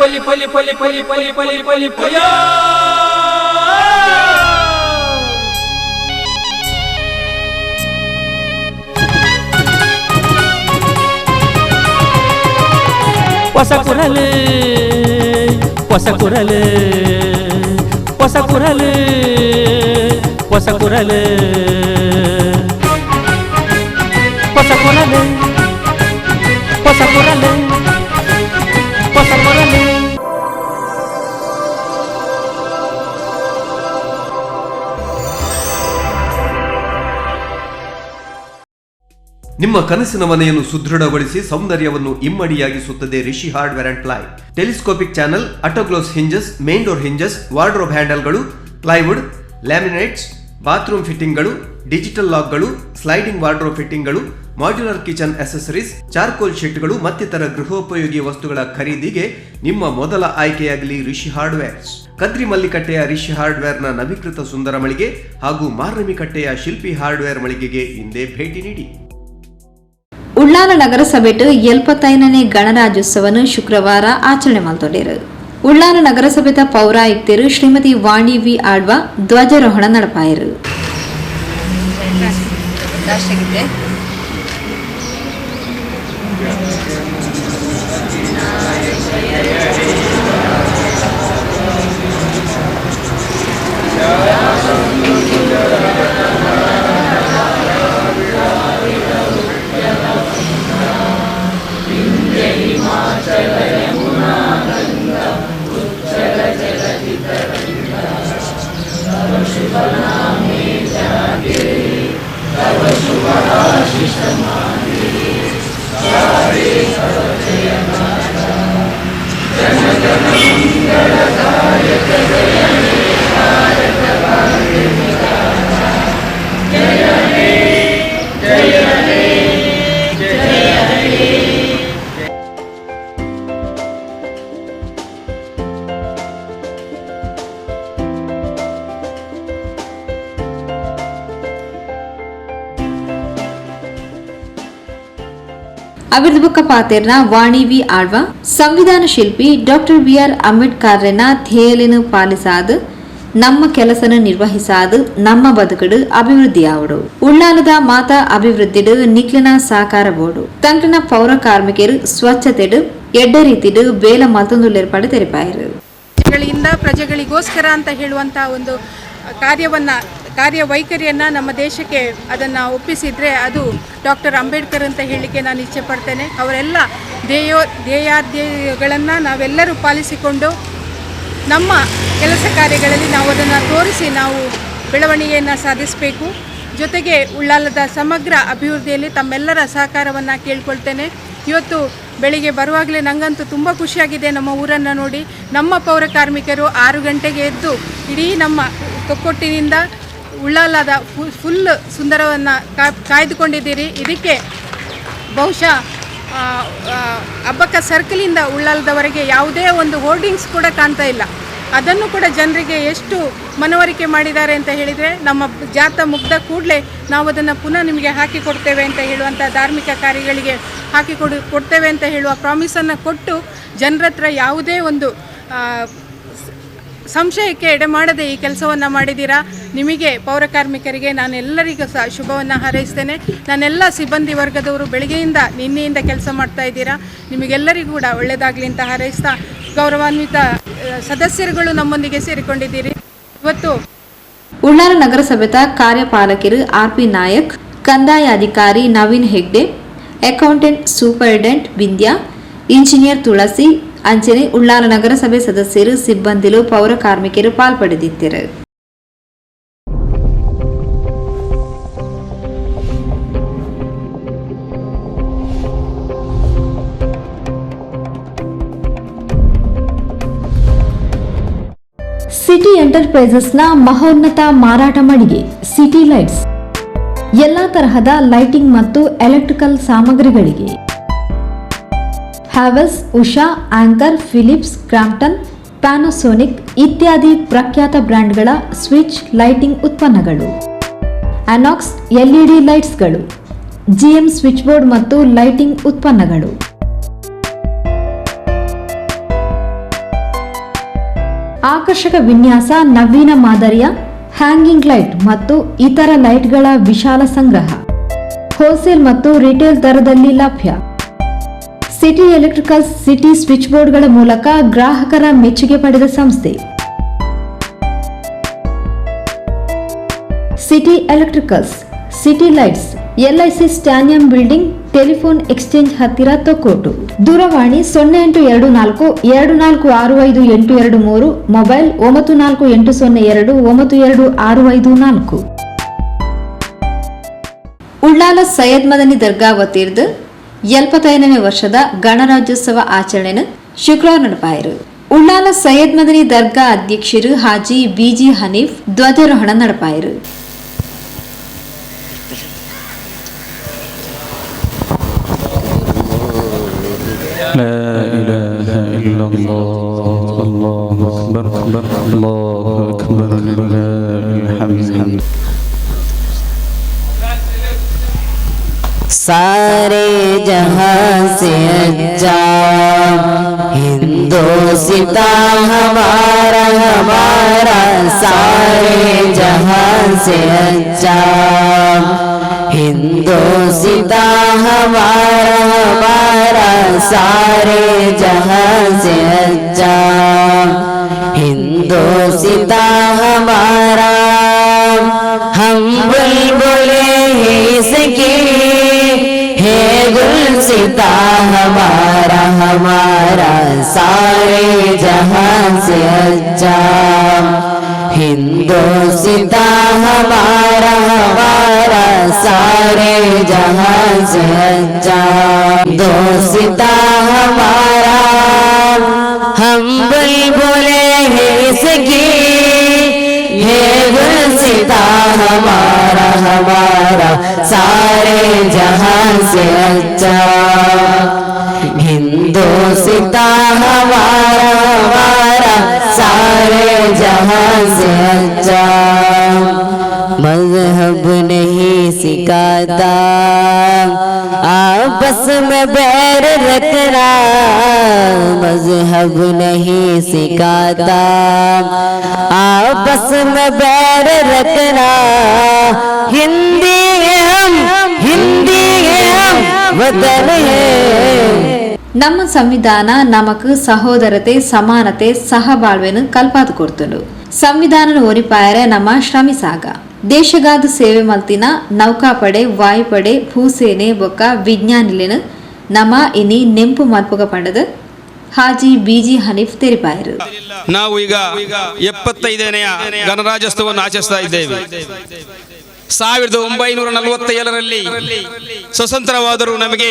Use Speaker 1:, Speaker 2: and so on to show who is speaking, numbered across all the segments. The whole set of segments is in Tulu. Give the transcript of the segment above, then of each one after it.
Speaker 1: ಪಲಿ ಪಲಿ ಪಲಿ ಪಲಿ ಪಲಿ ಪಲಿ ಪಲಿ ಪಯ. ಹೊಸ ಕುರಲು ಹೊಸ ಕುರಲು ಹೊಸ ಕುರಲು ಹೊಸ ಕುರಲು ಹೊಸ ಕುರಲು ಹೊಸ ಕುರಲು ಹೊಸ ಕುರಲು.
Speaker 2: ನಿಮ್ಮ ಕನಸಿನ ಮನೆಯನ್ನು ಸುದೃಢಗೊಳಿಸಿ ಸೌಂದರ್ಯವನ್ನು ಇಮ್ಮಡಿಯಾಗಿಸುತ್ತದೆ Rishi hardware and ply. Telescopic channel, autoclose hinges, main door hinges, wardrobe ಹ್ಯಾಂಡಲ್ಗಳು, plywood, laminates, bathroom ಫಿಟ್ಟಿಂಗ್ಗಳು, digital ಲಾಕ್ಗಳು, sliding wardrobe ಫಿಟ್ಟಿಂಗ್ಗಳು, modular kitchen accessories, charcoal ಶೀಟ್ಗಳು ಮತ್ತಿತರ ಗೃಹೋಪಯೋಗಿ ವಸ್ತುಗಳ ಖರೀದಿಗೆ ನಿಮ್ಮ ಮೊದಲ ಆಯ್ಕೆಯಾಗಲಿ ರಿಷಿ ಹಾರ್ಡ್ವೇರ್ಸ್. ಕದ್ರಿ ಮಲ್ಲಿಕಟ್ಟೆಯ ರಿಷಿ ಹಾರ್ಡ್ವೇರ್ನ ನವೀಕೃತ ಸುಂದರ ಮಳಿಗೆ ಹಾಗೂ ಮಾರ್ನಮಿಕಟ್ಟೆಯ ಶಿಲ್ಪಿ ಹಾರ್ಡ್ವೇರ್ ಮಳಿಗೆಗೆ ಇಂದೇ ಭೇಟಿ ನೀಡಿ.
Speaker 3: ಉಳ್ಳಾಲ ನಗರಸಭೆಟ್ 75ನೇ ಗಣರಾಜ್ಯೋತ್ಸವನು ಶುಕ್ರವಾರ ಆಚರಣೆ ಮಲ್ತೊಂಡಿರು. ಉಳ್ಳಾಲ ನಗರಸಭೆತ ಪೌರಾಯುಕ್ತರು ಶ್ರೀಮತಿ ವಾಣಿ ವಿ ಆಳ್ವ ಧ್ವಜಾರೋಹಣ ನಡಪಾಯರು.
Speaker 4: ರಾಷ್ಟ್ರಗೀತೆ.
Speaker 3: ಅವಿರ್ದ ಬೊಕ್ಕ ಪಾತೆರ್ನ ವಾಣಿ ವಿ ಆಳ್ವ, ಸಂವಿಧಾನ ಶಿಲ್ಪಿ ಡಾಕ್ಟರ್ ಬಿ ಆರ್ ಅಂಬೇಡ್ಕರ್ರೆನ ಧ್ಯೇಯಲೆನ್ ಪಾಲಿಸಾದ್ ನಮ್ಮ ಕೆಲಸನ ನಿರ್ವಹಿಸಾದ್ ನಮ್ಮ ಬದುಕುಡು ಅಭಿವೃದ್ಧಿಯಾವಡು. ಉಳ್ಳಾಲದ ಮಾತಾ ಅಭಿವೃದ್ಧಿಡು ನಿಕ್ಲಿನ ಸಹಕಾರ ಬೋಡು. ತಂಕ್ಲಿನ ಪೌರ ಕಾರ್ಮಿಕರು ಸ್ವಚ್ಛತೆಡು ಎಡ್ಡ ರೀತಿಡು ಬೇಲ ಮಲ್ತೊಂದುಲ್ಲೆರ್ ತೆರಿಪಾಯರು.
Speaker 5: ಪ್ರಜೆಗಳಿಂದ ಪ್ರಜೆಗಳಿಗೋಸ್ಕರ ಅಂತ ಹೇಳುವಂಥ ಒಂದು ಕಾರ್ಯವನ್ನು, ಕಾರ್ಯವೈಖರಿಯನ್ನು ನಮ್ಮ ದೇಶಕ್ಕೆ ಅದನ್ನು ಒಪ್ಪಿಸಿದರೆ ಅದು ಡಾಕ್ಟರ್ ಅಂಬೇಡ್ಕರ್ ಅಂತ ಹೇಳಲಿಕ್ಕೆ ನಾನು ಇಚ್ಛೆ ಪಡ್ತೇನೆ. ಅವರೆಲ್ಲ ಧ್ಯೇಯಾಧ್ಯಯಗಳನ್ನು ನಾವೆಲ್ಲರೂ ಪಾಲಿಸಿಕೊಂಡು ನಮ್ಮ ಕೆಲಸ ಕಾರ್ಯಗಳಲ್ಲಿ ನಾವು ಅದನ್ನು ತೋರಿಸಿ ನಾವು ಬೆಳವಣಿಗೆಯನ್ನು ಸಾಧಿಸಬೇಕು. ಜೊತೆಗೆ ಉಳ್ಳಾಲದ ಸಮಗ್ರ ಅಭಿವೃದ್ಧಿಯಲ್ಲಿ ತಮ್ಮೆಲ್ಲರ ಸಹಕಾರವನ್ನು ಕೇಳಿಕೊಳ್ತೇನೆ. ಇವತ್ತು ಬೆಳಿಗ್ಗೆ ಬರುವಾಗಲೇ ನನಗಂತೂ ತುಂಬ ಖುಷಿಯಾಗಿದೆ ನಮ್ಮ ಊರನ್ನು ನೋಡಿ. ನಮ್ಮ ಪೌರ ಕಾರ್ಮಿಕರು 6 ಗಂಟೆಗೆ ಎದ್ದು ಇಡೀ ನಮ್ಮ ತೊಕ್ಕೊಟ್ಟಿನಿಂದ ಉಳ್ಳಾಲದ ಫುಲ್ ಸುಂದರವನ್ನು ಕಾಯ್ದುಕೊಂಡಿದ್ದೀರಿ. ಇದಕ್ಕೆ ಬಹುಶಃ ಅಬ್ಬಕ್ಕ ಸರ್ಕಲಿಂದ ಉಳ್ಳಾಲದವರೆಗೆ ಯಾವುದೇ ಒಂದು ಹೋರ್ಡಿಂಗ್ಸ್ ಕೂಡ ಕಾಣ್ತಾ ಇಲ್ಲ. ಅದನ್ನು ಕೂಡ ಜನರಿಗೆ ಎಷ್ಟು ಮನವರಿಕೆ ಮಾಡಿದ್ದಾರೆ ಅಂತ ಹೇಳಿದರೆ, ನಮ್ಮ ಜಾತ ಮುಗ್ದ ಕೂಡಲೇ ನಾವು ಅದನ್ನು ಪುನಃ ನಿಮಗೆ ಹಾಕಿಕೊಡ್ತೇವೆ ಅಂತ ಹೇಳುವಂಥ, ಧಾರ್ಮಿಕ ಕಾರ್ಯಗಳಿಗೆ ಕೊಡ್ತೇವೆ ಅಂತ ಹೇಳುವ ಪ್ರಾಮಿಸನ್ನು ಕೊಟ್ಟು ಜನರ ಹತ್ರ ಯಾವುದೇ ಒಂದು ಸಂಶಯಕ್ಕೆ ಎಡೆ ಮಾಡದೆ ಈ ಕೆಲಸವನ್ನು ಮಾಡಿದ್ದೀರಾ. ನಿಮಗೆ ಪೌರ ಕಾರ್ಮಿಕರಿಗೆ ನಾನೆಲ್ಲರಿಗೂ ಸಹ ಶುಭವನ್ನು ಹಾರೈಸ್ತೇನೆ. ನಾನೆಲ್ಲ ಸಿಬ್ಬಂದಿ ವರ್ಗದವರು ಬೆಳಗ್ಗೆಯಿಂದ ನಿನ್ನೆಯಿಂದ ಕೆಲಸ ಮಾಡ್ತಾ ಇದ್ದೀರಾ. ನಿಮಗೆಲ್ಲರಿಗೂ ಕೂಡ ಒಳ್ಳೆಯದಾಗಲಿ ಅಂತ ಹಾರೈಸ್ತಾ, ಗೌರವಾನ್ವಿತ ಸದಸ್ಯರುಗಳು ನಮ್ಮೊಂದಿಗೆ ಸೇರಿಕೊಂಡಿದ್ದೀರಿ ಇವತ್ತು.
Speaker 3: ಉಳ್ಳಾಲ ನಗರಸಭೆತ ಕಾರ್ಯಪಾಲಕರು ಆರ್ ಪಿ ನಾಯಕ್, ಕಂದಾಯ ಅಧಿಕಾರಿ Naveen Hegde, accountant superintendent Vindhya, engineer Tulasi ಅಂಚನೆ ಉಳ್ಳಾಲ ನಗರಸಭೆ ಸದಸ್ಯರು, ಸಿಬ್ಬಂದಿಲು, ಪೌರ ಕಾರ್ಮಿಕರು ಪಾಲ್ಪಡೆದಿದ್ದರು. ಸಿಟಿ ಎಂಟರ್ಪ್ರೈಸಸ್ನ ಮಹೋನ್ನತ ಮಾರಾಟ ಮಳಿಗೆ ಸಿಟಿ ಲೈಟ್ಸ್. ಎಲ್ಲಾ ತರಹದ ಲೈಟಿಂಗ್ ಮತ್ತು ಎಲೆಕ್ಟ್ರಿಕಲ್ ಸಾಮಗ್ರಿಗಳಿಗೆ Havells, Usha, Anchor, Philips, Crompton, Panasonic ಇತ್ಯಾದಿ ಪ್ರಖ್ಯಾತ ಬ್ರ್ಯಾಂಡ್ಗಳ ಸ್ವಿಚ್, ಲೈಟಿಂಗ್ ಉತ್ಪನ್ನಗಳು, ಅನಾಕ್ಸ್ ಎಲ್ಇಡಿ ಲೈಟ್ಸ್ಗಳು, ಜಿಎಂ ಸ್ವಿಚ್ ಬೋರ್ಡ್ ಮತ್ತು ಲೈಟಿಂಗ್ ಉತ್ಪನ್ನಗಳು. ಆಕರ್ಷಕ ವಿನ್ಯಾಸ, ನವೀನ ಮಾದರಿಯ ಹ್ಯಾಂಗಿಂಗ್ ಲೈಟ್ ಮತ್ತು ಇತರ ಲೈಟ್ಗಳ ವಿಶಾಲ ಸಂಗ್ರಹ ಹೋಲ್ಸೇಲ್ ಮತ್ತು ರಿಟೇಲ್ ದರದಲ್ಲಿ ಲಭ್ಯ. City electricals city switch ಬೋರ್ಡ್ಗಳ ಮೂಲಕ ಗ್ರಾಹಕರ ಮೆಚ್ಚುಗೆ ಪಡೆದ ಸಂಸ್ಥೆ. City electricals, city lights, LIC ಸ್ಟಾನಿಯಂ building, telephone exchange ಹತ್ತಿರ, ತೊಕ್ಕೋಟು. ದೂರವಾಣಿ 0824 2465823, ಮೊಬೈಲ್ 9480 292654. ಉಳ್ಳಾಲ ಸೈಯದ್ ಮದನಿ ದರ್ಗಾ ವತಿರ್ದು 75ನೇ ವರ್ಷದ ಗಣರಾಜ್ಯೋತ್ಸವ ಆಚರಣೆಯನ್ನು ಶುಕ್ರವಾರ ನಡಪಾಯರು. ಉಳ್ಳಾಲ ಸೈಯದ್ ಮದನಿ ದರ್ಗಾ ಅಧ್ಯಕ್ಷರು ಹಾಜಿ ಬಿಜಿ ಹನೀಫ್ ಧ್ವಜಾರೋಹಣ ನಡಪಾಯರು.
Speaker 4: لا إله إلا الله، الله أكبر، الله أكبر، لله الحمد.
Speaker 6: सारे जहां से अच्छा हिंदोस्तां हमारा हमारा, सारे जहां से अच्छा हिंदोस्तां हमारा हमारा, सारे जहां से अच्छा हिंदोस्तां हमारा। हम बुलबुले हैं इसके, है गुलसिता हमारा हमारा, सारे जहां से अच्छा हिंदोस्तां हमारा हमारा, सारे जहां से अच्छा हिंदोस्तां हमारा। हम बुलबुले हैं इसके, है गुलसिता हमारा हमारा, सारे जहां से अच्छा हिंदोस्तां हमारा हमारा, सारे जहां से अच्छा। मजहब नहीं सिखाता आपस में बैर रखना, मजहब नहीं सिखाता आपस में बैर रखना। हिंदी है हम, हिंदी है हम, वतन है।
Speaker 3: ನಮ್ಮ ಸಂವಿಧಾನ ನಮಕ್ ಸಹೋದರತೆ, ಸಮಾನತೆ, ಸಹಬಾಳ್ವೆನು ಕಲ್ಪಾದು ಕೊಡ್ತುಂಡು. ಸಂವಿಧಾನನ ಒರಿಪಾಯರೆ ನಮ್ಮ ಶ್ರಮಿಸಾಗ. ದೇಶಗಾದ ಸೇವೆ ಮಲ್ತಿನ ನೌಕಾಪಡೆ, ವಾಯುಪಡೆ, ಭೂಸೇನೆ ಬೊಕ್ಕ ವಿಜ್ಞಾನಿಲೆನು ನಮ ಇನಿ ನೆಂಪು ಮಲ್ಪುಗ ಪಂಡದು ಹಾಜಿ ಬಿಜಿ ಹನೀಫ್ ತೆರಿಪಾಯರು.
Speaker 7: ನಾವು ಈಗ 75ನೆಯ ಗಣರಾಜ್ಯೋತ್ಸವವನ್ನು ಆಚರಿಸ್ತಾ ಇದ್ದೇವೆ. 1947ರಲ್ಲಿ ಸ್ವತಂತ್ರವಾದರೂ ನಮಗೆ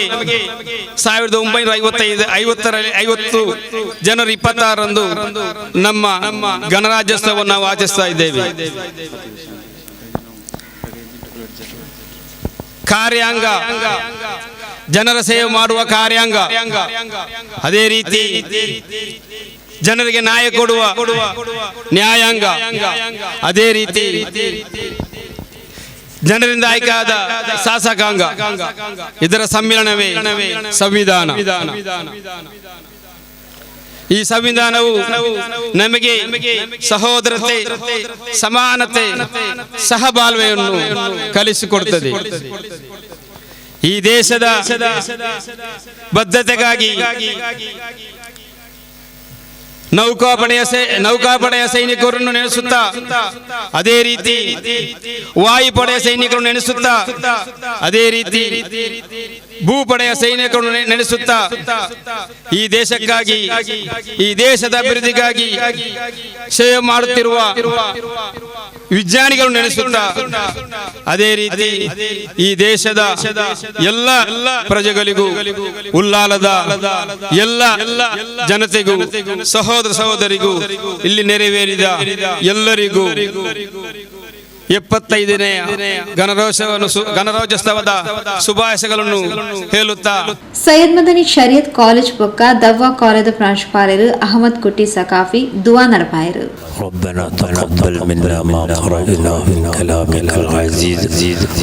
Speaker 7: 1955 ಜನವರಿ 26ರಂದು ನಮ್ಮ ಗಣರಾಜ್ಯೋತ್ಸವವನ್ನು ನಾವು ಆಚರಿಸ್ತಾ ಇದ್ದೇವೆ. ಕಾರ್ಯಾಂಗ, ಜನರ ಸೇವೆ ಮಾಡುವ ಕಾರ್ಯಾಂಗ, ಅದೇ ರೀತಿ ಜನರಿಗೆ ನ್ಯಾಯ ಕೊಡುವ ನ್ಯಾಯಾಂಗ, ಅದೇ ರೀತಿ ಜನರಿಂದ ಆಯ್ಕೆಯಾದ ಶಾಸಕಾಂಗ, ಇದರ ಸಮ್ಮಿಲನವೇ ಸಂವಿಧಾನ. ಈ ಸಂವಿಧಾನವು ನಮಗೆ ಸಹೋದರತೆ, ಸಮಾನತೆ, ಸಹಬಾಳ್ವೆಯನ್ನು ಕಲಿಸಿಕೊಡುತ್ತದೆ. ಈ ದೇಶದ ಬದ್ಧತೆಗಾಗಿ ನೌಕಾಪಡೆಯ ಸೈನಿಕರನ್ನು ನೆನೆಸುತ್ತಾ, ಅದೇ ರೀತಿ ವಾಯುಪಡೆಯ ಸೈನಿಕರನ್ನು ನೆನೆಸುತ್ತಾ, ಅದೇ ರೀತಿ ಭೂಪಡೆಯ ಸೈನಿಕರನ್ನು ನೆನೆಸುತ್ತಾ, ಈ ದೇಶಕ್ಕಾಗಿ, ಈ ದೇಶದ ಅಭಿವೃದ್ಧಿಗಾಗಿ ಸೇವೆ ಮಾಡುತ್ತಿರುವ ವಿಜ್ಞಾನಿಗಳು ನೆನೆಸುತ್ತಾ, ಅದೇ ರೀತಿ ಈ ದೇಶದ ಎಲ್ಲ ಪ್ರಜೆಗಳಿಗೂ, ಉಲ್ಲಾಲದ ಎಲ್ಲ ಜನತೆಗೂ, ಸಹೋದರ ಸಹೋದರಿಗೂ, ಇಲ್ಲಿ ನೆರವೇರಿದ ಎಲ್ಲರಿಗೂ 75ನೇ ಗಣರಾಜ್ಯೋತ್ಸವದ ಶುಭಾಶಯಗಳನ್ನು ಹೇಳುತ್ತಾ,
Speaker 3: ಸೈಯದ್ ಮದನಿ ಶರಿಯತ್ ಕಾಲೇಜ್ ಬೊಕ್ಕ ದವ್ವಾ ಕಾಲೇಜ್ ಪ್ರಾಂಶುಪಾಲರು ಅಹಮದ್ ಕುಟ್ಟಿ ಸಕಾಫಿ ದುವಾ ನಡಪಾಯರು.
Speaker 8: ربنا تقبل منا ما قرأناه من كلامك العزيز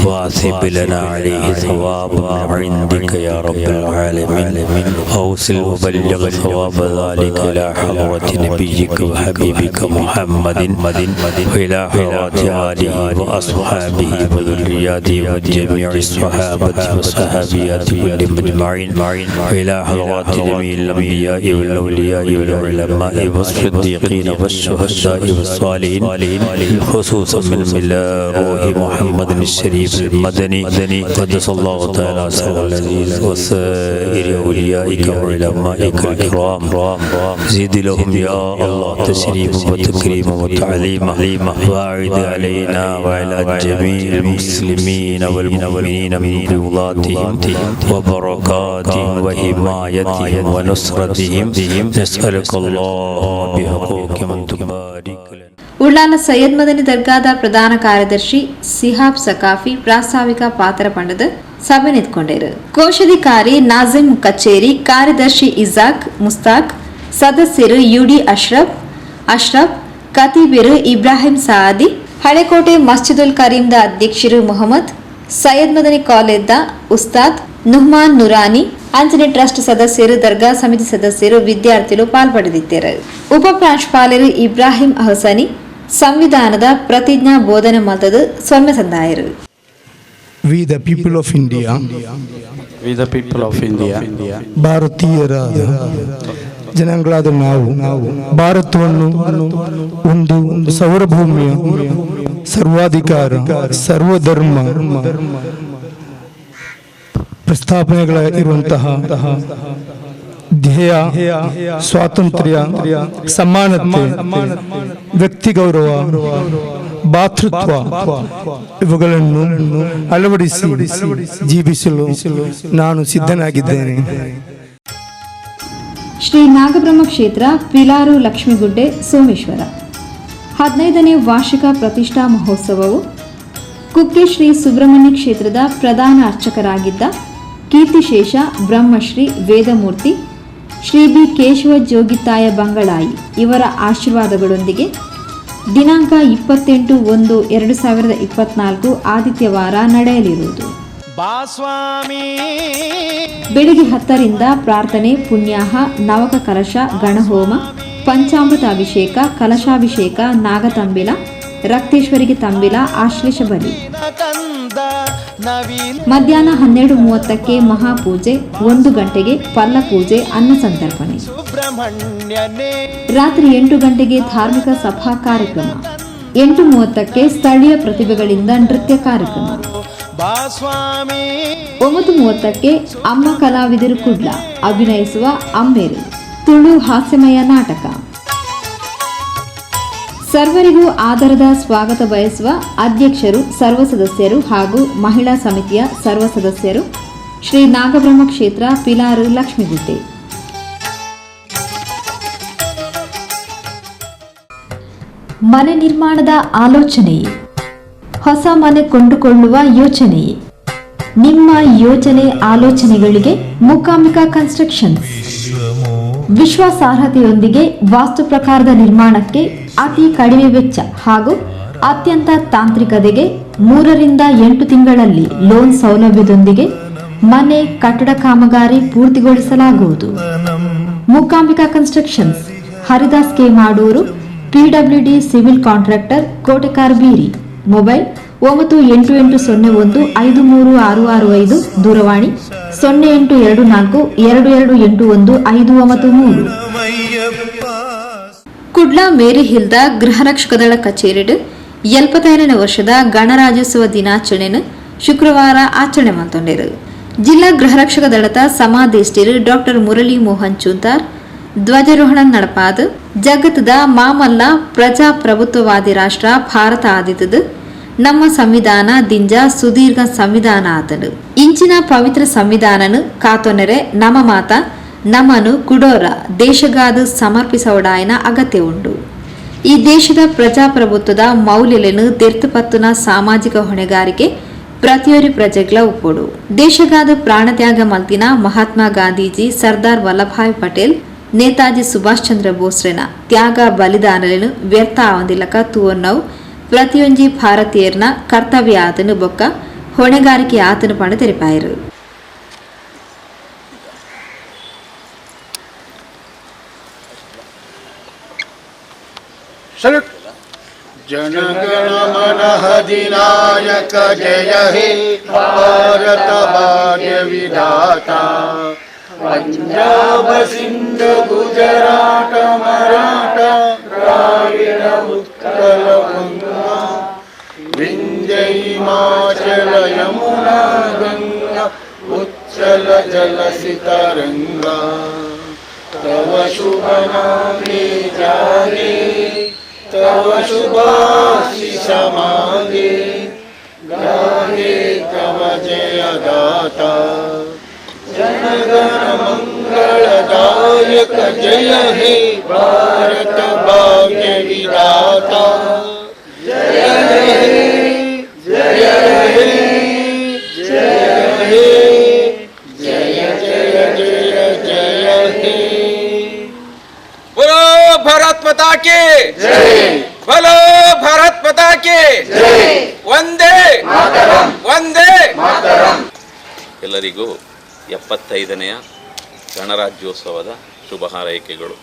Speaker 8: وأثب لنا عليه ثوابا من عندك يا رب العالمين. أوصل وبلغ ثواب ذلك إلى حضرة نبيك وحبيبك محمد وإلى حضرة آله وأصحابه وذرياته وجميع الصحابة والصحابيات كلهم أجمعين وإلى حضرات جميع الأنبياء والأولياء والعلماء والصديقين والشهداء والصالحين، خصوصا من إلى روح محمد الشريف المدني قدس الله تعالى سره العزيز وسائر أوليائك وعلمائك الكرام. زد لهم يا الله تشريفا وتكريما وتعليما، وأعد علينا وعلى جميع المسلمين والمؤمنين من فيوضاتهم وبركاتهم وحمايتهم ونصرتهم. نسألك الله بحقوق من تبارك لنا.
Speaker 3: ಉಳ್ಳಾಲ ಸೈಯದ್ ಮದನಿ ದರ್ಗಾದ ಪ್ರಧಾನ ಕಾರ್ಯದರ್ಶಿ ಸಿಹಾಬ್ ಸಕಾಫಿ ಪ್ರಾಸ್ತಾವಿಕ ಪಾತ್ರ ಪಂಡದ ಸಭೆ ನಿಂತ್ಕೊಂಡರು. ಕೋಶಾಧಿಕಾರಿ ನಾಜಿಮ್ ಕಚೇರಿ, ಕಾರ್ಯದರ್ಶಿ ಇಜಾಕ್ ಮುಸ್ತಾಕ್, ಸದಸ್ಯರು ಯುಡಿ ಅಶ್ರಫ್ ಅಶ್ರಫ್, ಖತೀಬಿರು ಇಬ್ರಾಹಿಂ ಸಾದಿ, ಹಳೆಕೋಟೆ ಮಸ್ಜಿದುಲ್ ಕರೀಂದ ಅಧ್ಯಕ್ಷರು ಮೊಹಮ್ಮದ್, ಸೈಯದ್ ಮದನಿ ಕಾಲೇಜ್ದ ಉಸ್ತಾದ್ ನುಹ್ಮಾನ್ ನುರಾನಿ, ಅಂಚನೆ ಟ್ರಸ್ಟ್ ಸದಸ್ಯರು, ದರ್ಗಾ ಸಮಿತಿ ಸದಸ್ಯರು, ವಿದ್ಯಾರ್ಥಿಗಳು ಪಾಲ್ಪಡೆದಿದ್ದರು. ಉಪ ಪ್ರಾಂಶುಪಾಲರು ಇಬ್ರಾಹಿಂ ಅಹಸನಿ ಸಂವಿಧಾನದ ಪ್ರತಿಜ್ಞಾ ಬೋಧನೆ ಮಲ್ತದು ಸೊಲ್ಮೆ ಸಂದಾಯರು.
Speaker 9: We the people of India,
Speaker 4: We the people of India,
Speaker 9: ಭಾರತೀಯರಾದ ಜನಾಂಗಗಳಾದ ನಾವು ಭಾರತವನ್ನು ಒಂದು ಸಾರ್ವಭೌಮಿಯ, ಸರ್ವಾಧಿಕಾರ, ಸರ್ವಧರ್ಮ ಪ್ರಸ್ತಾಪನೆಗಳ ಇರುವಂತಹ ಧ್ಯೇಯ, ಸ್ವಾತಂತ್ರ್ಯ, ಸಮಾನತೆ, ವ್ಯಕ್ತಿ ಗೌರವ, ಭಾತೃತ್ವ ಇವುಗಳನ್ನು ಅಳವಡಿಸಿ ಜೀವಿಸಲು ನಾನು ಸಿದ್ಧನಾಗಿದ್ದೇನೆ.
Speaker 3: ಶ್ರೀ ನಾಗಬ್ರಹ್ಮ ಕ್ಷೇತ್ರ, ಪಿಲಾರು ಲಕ್ಷ್ಮೀಗುಡ್ಡೆ, ಸೋಮೇಶ್ವರ 15ನೇ ವಾರ್ಷಿಕ ಪ್ರತಿಷ್ಠಾ ಮಹೋತ್ಸವವು ಕುಕ್ಕೆ ಶ್ರೀ ಸುಬ್ರಹ್ಮಣ್ಯ ಕ್ಷೇತ್ರದ ಪ್ರಧಾನ ಅರ್ಚಕರಾಗಿದ್ದ ಕೀರ್ತಿಶೇಷ ಬ್ರಹ್ಮಶ್ರೀ ವೇದಮೂರ್ತಿ ಶ್ರೀ ಬಿ ಕೇಶವ ಜೋಗಿತಾಯ ಬಂಗಳಾಯಿ ಇವರ ಆಶೀರ್ವಾದಗಳೊಂದಿಗೆ ದಿನಾಂಕ 28-1-2024 ಆದಿತ್ಯವಾರ ನಡೆಯಲಿರುವುದು. ಬೆಳಿಗ್ಗೆ 10ರಿಂದ ಪ್ರಾರ್ಥನೆ, ಪುಣ್ಯಾಹ, ನವಕ ಕಲಶ, ಗಣಹೋಮ, ಪಂಚಾಮೃತ ಅಭಿಷೇಕ, ಕಲಶಾಭಿಷೇಕ, ನಾಗತಂಬಿಲ, ರಕ್ತೇಶ್ವರಿಗೆ ತಂಬಿಲ, ಆಶ್ಲೇಷ ಬಲಿ. ಮಧ್ಯಾಹ್ನ 12:30ಕ್ಕೆ ಮಹಾಪೂಜೆ, 1 ಗಂಟೆಗೆ ಪಲ್ಲ ಪೂಜೆ, ಅನ್ನ ಸಂತರ್ಪಣೆ. ರಾತ್ರಿ 8 ಗಂಟೆಗೆ ಧಾರ್ಮಿಕ ಸಭಾ ಕಾರ್ಯಕ್ರಮ. 8:30ಕ್ಕೆ ಸ್ಥಳೀಯ ಪ್ರತಿಭೆಗಳಿಂದ ನೃತ್ಯ ಕಾರ್ಯಕ್ರಮ. 9:30ಕ್ಕೆ ಅಮ್ಮ ಕಲಾವಿದರು ಕುಡ್ಲ ಅಭಿನಯಿಸುವ ಅಮ್ಮೇರು ತುಳು ಹಾಸ್ಯಮಯ ನಾಟಕ. ಸರ್ವರಿಗೂ ಆದರದ ಸ್ವಾಗತ ಬಯಸುವ ಅಧ್ಯಕ್ಷರು, ಸರ್ವ ಸದಸ್ಯರು ಹಾಗೂ ಮಹಿಳಾ ಸಮಿತಿಯ ಸರ್ವ ಸದಸ್ಯರು. ಶ್ರೀ ನಾಗಬ್ರಹ್ಮ ಕ್ಷೇತ್ರ, ಪಿಲಾರು ಲಕ್ಷ್ಮೀಗುಡ್ಡೆ. ಮನೆ ನಿರ್ಮಾಣದ ಆಲೋಚನೆಯೇ? ಹೊಸ ಮನೆ ಕೊಂಡುಕೊಳ್ಳುವ ಯೋಚನೆಯೇ? ನಿಮ್ಮ ಯೋಜನೆ ಆಲೋಚನೆಗಳಿಗೆ ಮೂಕಾಂಬಿಕಾ ಕನ್ಸ್ಟ್ರಕ್ಷನ್ಸ್. ವಿಶ್ವಾಸಾರ್ಹತೆಯೊಂದಿಗೆ ವಾಸ್ತು ಪ್ರಕಾರದ ನಿರ್ಮಾಣಕ್ಕೆ ಅತಿ ಕಡಿಮೆ ವೆಚ್ಚ ಹಾಗೂ ಅತ್ಯಂತ ತಾಂತ್ರಿಕತೆಗೆ 3ರಿಂದ 8 ತಿಂಗಳಲ್ಲಿ ಲೋನ್ ಸೌಲಭ್ಯದೊಂದಿಗೆ ಮನೆ ಕಟ್ಟಡ ಕಾಮಗಾರಿ ಪೂರ್ತಿಗೊಳಿಸಲಾಗುವುದು. Mookambika constructions, Haridas K Madur, PWD civil contractor, Kotekar ಬೀರಿ. ಮೊಬೈಲ್ 9880153665. ದೂರವಾಣಿ 08242281593. ಕುಡ್ಲಾ ಮೇರಿ ಹಿಲ್ದ ಗೃಹರಕ್ಷಕ ದಳ ಕಚೇರಿಡ್ 75ನೇ ವರ್ಷದ ಗಣರಾಜ್ಯೋತ್ಸವ ದಿನಾಚರಣೆಯನ್ನು ಶುಕ್ರವಾರ ಆಚರಣೆ ಮಲ್ತೊಂಡೆರು. ಜಿಲ್ಲಾ ಗೃಹರಕ್ಷಕ ದಳದ ಸಮಾದೇಷ್ಟಿರು ಡಾಕ್ಟರ್ ಮುರಳಿ ಮೋಹನ್ ಚೂಂತಾರ್ ಧ್ವಜಾರೋಹಣ ನಡಪಾದ ಜಗತ್ತದ ಮಾಮಲ್ಲ ಪ್ರಜಾಪ್ರಭುತ್ವವಾದಿ ರಾಷ್ಟ್ರ ಭಾರತ ಆದಿತದು ನಮ್ಮ ಸಂವಿಧಾನ ದಿಂಜ ಸುದೀರ್ಘ ಸಂವಿಧಾನ ಆತನು. ಇಂಚಿನ ಪವಿತ್ರ ಸಂವಿಧಾನನು ಕಾತೊನೆರೆ ನಮ ಮಾತ ನಮನು ಕುಡೋರ ದೇಶಗಾದು ಸಮರ್ಪಿಸೋಡಾಯನ ಅಗತ್ಯ ಉಂಡು. ಈ ದೇಶದ ಪ್ರಜಾಪ್ರಭುತ್ವದ ಮೌಲ್ಯలను ತೆರ್ತುಪತ್ತುನ ಸಾಮಾಜಿಕ ಹೊಣೆಗಾರಿಕೆ ಪ್ರತಿಯೊರಿ ಪ್ರಜೆಗಳ ಉಪ್ಪೋಡು. ದೇಶಗಾದ ಪ್ರಾಣತ್ಯಾಗ ಮಲ್ತಿನ ಮಹಾತ್ಮ ಗಾಂಧೀಜಿ, ಸರ್ದಾರ್ ವಲ್ಲಭಾಯ್ ಪಟೇಲ್, ನೇತಾಜಿ ಸುಭಾಷ್ ಚಂದ್ರ ಬೋಸ್ರೆನ ತ್ಯಾಗ ಬಲಿದಾನలను ವ್ಯರ್ಥ ಆವಂದಿಲಕ ತೂವನ್ನವು ಪ್ರತಿಯೊಂಜಿ ಭಾರತೀಯರ್ನ ಕರ್ತವ್ಯ ಆತನು ಬೊಕ್ಕ ಹೊಣೆಗಾರಿಕೆ ಆತನು ಪಣ ತೆರಿಪಾಯರು.
Speaker 10: जनगण मन अधिनायक जय हे भारत भाग्य विधाता. पंजाब सिंध गुजरात मराठा द्राविड उत्कल गंगा विंध्य हिमाचल यमुना गंगा उच्चल जलसितरंगा. तव शुभ नामे जागे तव शुभाशिष मागे गाहे तव जय गाथा. जनगण मंगलदायक जय हे भारत भाग्य विधाता. जय हे जय हे जय हे जय जय जय जय हे.
Speaker 7: बोलो भारत माता के जय, बोलो भारत माता के जय, ವಂದೇ ಮಾತರಂ, ವಂದೇ ಮಾತರಂ. ಎಲ್ಲರಿಗೂ 75ನೇ ಗಣರಾಜ್ಯೋತ್ಸವದ ಶುಭ ಹಾರೈಕೆಗಳು.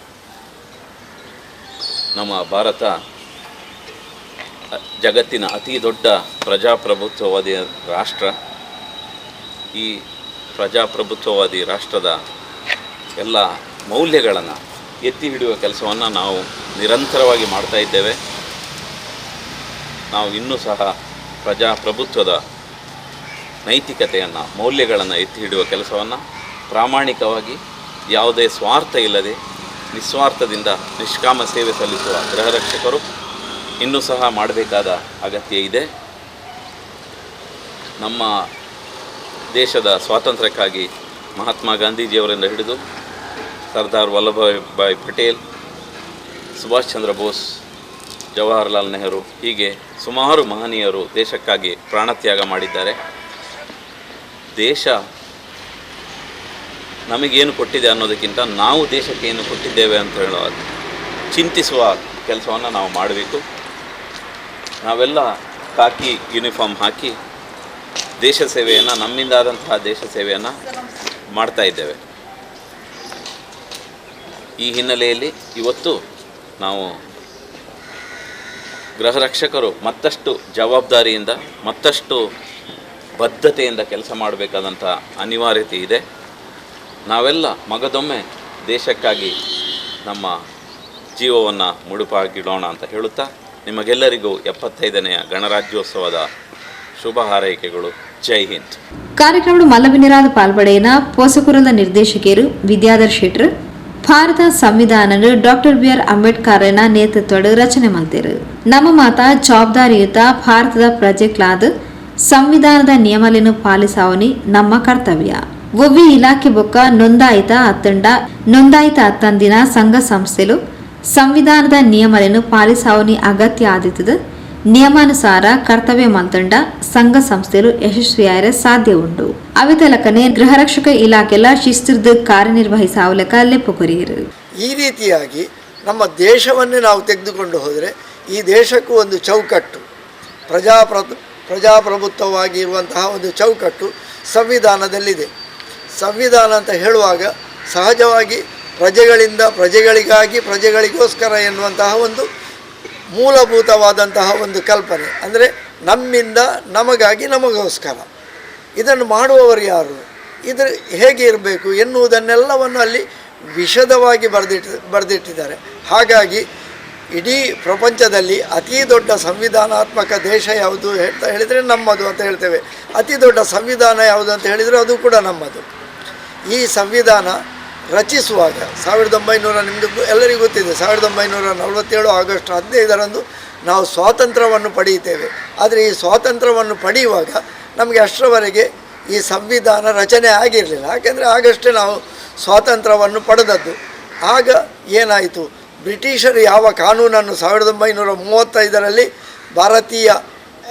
Speaker 7: ನಮ್ಮ ಭಾರತ ಜಗತ್ತಿನ ಅತಿ ದೊಡ್ಡ ಪ್ರಜಾಪ್ರಭುತ್ವವಾದಿ ರಾಷ್ಟ್ರ. ಈ ಪ್ರಜಾಪ್ರಭುತ್ವವಾದಿ ರಾಷ್ಟ್ರದ ಎಲ್ಲ ಮೌಲ್ಯಗಳನ್ನು ಎತ್ತಿ ಹಿಡಿಯುವ ಕೆಲಸವನ್ನು ನಾವು ನಿರಂತರವಾಗಿ ಮಾಡ್ತಾ ಇದ್ದೇವೆ. ನಾವು ಇನ್ನೂ ಸಹ ಪ್ರಜಾಪ್ರಭುತ್ವದ ನೈತಿಕತೆಯನ್ನು, ಮೌಲ್ಯಗಳನ್ನು ಎತ್ತಿ ಹಿಡಿಯುವ ಕೆಲಸವನ್ನು ಪ್ರಾಮಾಣಿಕವಾಗಿ, ಯಾವುದೇ ಸ್ವಾರ್ಥ ಇಲ್ಲದೆ, ನಿಸ್ವಾರ್ಥದಿಂದ ನಿಷ್ಕಾಮ ಸೇವೆ ಸಲ್ಲಿಸುವ ಗೃಹರಕ್ಷಕರು ಇನ್ನೂ ಸಹ ಮಾಡಬೇಕಾದ ಅಗತ್ಯ ಇದೆ. ನಮ್ಮ ದೇಶದ ಸ್ವಾತಂತ್ರ್ಯಕ್ಕಾಗಿ ಮಹಾತ್ಮ ಗಾಂಧೀಜಿಯವರಿಂದ ಹಿಡಿದು ಸರ್ದಾರ್ ವಲ್ಲಭಾಯ್ ಪಟೇಲ್, ಸುಭಾಷ್ ಚಂದ್ರ ಬೋಸ್, ಜವಾಹರ್ಲಾಲ್ ನೆಹರು, ಹೀಗೆ ಸುಮಾರು ಮಹನೀಯರು ದೇಶಕ್ಕಾಗಿ ಪ್ರಾಣತ್ಯಾಗ ಮಾಡಿದ್ದಾರೆ. ದೇಶ ನಮಗೇನು ಕೊಟ್ಟಿದೆ ಅನ್ನೋದಕ್ಕಿಂತ ನಾವು ದೇಶಕ್ಕೆ ಏನು ಕೊಟ್ಟಿದ್ದೇವೆ ಅಂತ ಹೇಳೋ ಚಿಂತಿಸುವ ಕೆಲಸವನ್ನು ನಾವು ಮಾಡಬೇಕು. ನಾವೆಲ್ಲ ಖಾಕಿ ಯೂನಿಫಾರ್ಮ್ ಹಾಕಿ ದೇಶ ಸೇವೆಯನ್ನು, ನಮ್ಮಿಂದಾದಂತಹ ದೇಶ ಸೇವೆಯನ್ನು ಮಾಡ್ತಾ ಇದ್ದೇವೆ. ಈ ಹಿನ್ನೆಲೆಯಲ್ಲಿ ಇವತ್ತು ನಾವು ಗೃಹರಕ್ಷಕರು ಮತ್ತಷ್ಟು ಜವಾಬ್ದಾರಿಯಿಂದ, ಮತ್ತಷ್ಟು ಬದ್ಧತೆಯಿಂದ ಕೆಲಸ ಮಾಡಬೇಕಾದಂಥ ಅನಿವಾರ್ಯತೆ ಇದೆ. ನಾವೆಲ್ಲ ಮಗದೊಮ್ಮೆ ದೇಶಕ್ಕಾಗಿ ನಮ್ಮ ಜೀವವನ್ನು ಮುಡುಪಾಗಿಡೋಣ ಅಂತ ಹೇಳುತ್ತಾ ನಿಮಗೆಲ್ಲರಿಗೂ 75ನೇ ಗಣರಾಜ್ಯೋತ್ಸವದ ಶುಭ ಹಾರೈಕೆಗಳು. ಜೈ ಹಿಂದ್.
Speaker 3: ಕಾರ್ಯಕ್ರಮದ ಮಲ್ಲಬಿನಿರಾದ ಪಾಲ್ಪಡೆಯನ ಪೋಸಕುರದ ನಿರ್ದೇಶಕರು ವಿದ್ಯಾಧರ್ ಶೆಟ್ರು ಭಾರತ ಸಂವಿಧಾನ doctor B R ಅಂಬೇಡ್ಕರ್ನ ನೇತೃತ್ವದ ರಚನೆ ಮಲ್ತೆರು. ನಮ್ಮ ಮಾತ ಜವಾಬ್ದಾರಿಯುತ ಭಾರತದ ಪ್ರಜೆಗಳಾದ ಸಂವಿಧಾನದ ನಿಯಮಗಳನ್ನು ಪಾಲಿಸಾವನಿ ನಮ್ಮ ಕರ್ತವ್ಯ. ಒವ್ವಿ ಇಲಾಖೆ ಬೊಕ್ಕ ನೋಂದಾಯಿತ ಅತ್ತಂಡ ನೋಂದಾಯಿತ ಅತ್ತಂದಿನ ಸಂಘ ಸಂಸ್ಥೆಲು ಸಂವಿಧಾನದ ನಿಯಮಗಳನ್ನು ಪಾಲಿಸಾವನಿ ಅಗತ್ಯ ಆದಿತ್ತದ. ನಿಯಮಾನುಸಾರ ಕರ್ತವ್ಯ ಮಲ್ತಂಡ ಸಂಘ ಸಂಸ್ಥೆಲು ಯಶಸ್ವಿಯಾರ ಸಾಧ್ಯ ಉಂಟು. ಅವಿತಲಕನೆ ಗೃಹರಕ್ಷಕ ಇಲಾಖೆಲ್ಲ ಶಿಸ್ತಿರ್ದು ಕಾರ್ಯನಿರ್ವಹಿಸಾವಲಕ ಲೆಪ್ಪು ಕೊರಿಯರು.
Speaker 11: ಈ ರೀತಿಯಾಗಿ ನಮ್ಮ ದೇಶವನ್ನೇ ನಾವು ತೆಗೆದುಕೊಂಡು ಹೋದರೆ ಈ ದೇಶಕ್ಕೂ ಒಂದು ಚೌಕಟ್ಟು, ಪ್ರಜಾಪ್ರಭುತ್ವವಾಗಿರುವಂತಹ ಒಂದು ಚೌಕಟ್ಟು ಸಂವಿಧಾನದಲ್ಲಿದೆ. ಸಂವಿಧಾನ ಅಂತ ಹೇಳುವಾಗ ಸಹಜವಾಗಿ ಪ್ರಜೆಗಳಿಂದ ಪ್ರಜೆಗಳಿಗಾಗಿ ಪ್ರಜೆಗಳಿಗೋಸ್ಕರ ಎನ್ನುವಂತಹ ಒಂದು ಮೂಲಭೂತವಾದಂತಹ ಒಂದು ಕಲ್ಪನೆ, ಅಂದರೆ ನಮ್ಮಿಂದ ನಮಗಾಗಿ ನಮಗೋಸ್ಕರ. ಇದನ್ನು ಮಾಡುವವರು ಯಾರು, ಇದು ಹೇಗೆ ಇರಬೇಕು ಎನ್ನುವುದನ್ನೆಲ್ಲವನ್ನು ಅಲ್ಲಿ ವಿಶದವಾಗಿ ಬರೆದಿಟ್ಟಿದ್ದಾರೆ. ಹಾಗಾಗಿ ಇಡೀ ಪ್ರಪಂಚದಲ್ಲಿ ಅತಿ ದೊಡ್ಡ ಸಂವಿಧಾನಾತ್ಮಕ ದೇಶ ಯಾವುದು ಅಂತ ಹೇಳಿದರೆ ನಮ್ಮದು ಅಂತ ಹೇಳ್ತೇವೆ. ಅತಿ ದೊಡ್ಡ ಸಂವಿಧಾನ ಯಾವುದು ಅಂತ ಹೇಳಿದರೆ ಅದು ಕೂಡ ನಮ್ಮದು. ಈ ಸಂವಿಧಾನ ರಚಿಸುವಾಗ 1900, ನಿಮಗೆ ಎಲ್ಲರಿಗೂ ಗೊತ್ತಿದೆ, 1947 ಆಗಸ್ಟ್ 15ರಂದು ನಾವು ಸ್ವಾತಂತ್ರ್ಯವನ್ನು ಪಡೆಯುತ್ತೇವೆ. ಆದರೆ ಈ ಸ್ವಾತಂತ್ರ್ಯವನ್ನು ಪಡೆಯುವಾಗ ನಮಗೆ ಅಷ್ಟರವರೆಗೆ ಈ ಸಂವಿಧಾನ ರಚನೆ ಆಗಿರಲಿಲ್ಲ. ಯಾಕೆಂದರೆ ಆಗಷ್ಟೇ ನಾವು ಸ್ವಾತಂತ್ರ್ಯವನ್ನು ಪಡೆದದ್ದು. ಆಗ ಏನಾಯಿತು, ಬ್ರಿಟಿಷರು ಯಾವ ಕಾನೂನನ್ನು 1935ರಲ್ಲಿ ಭಾರತೀಯ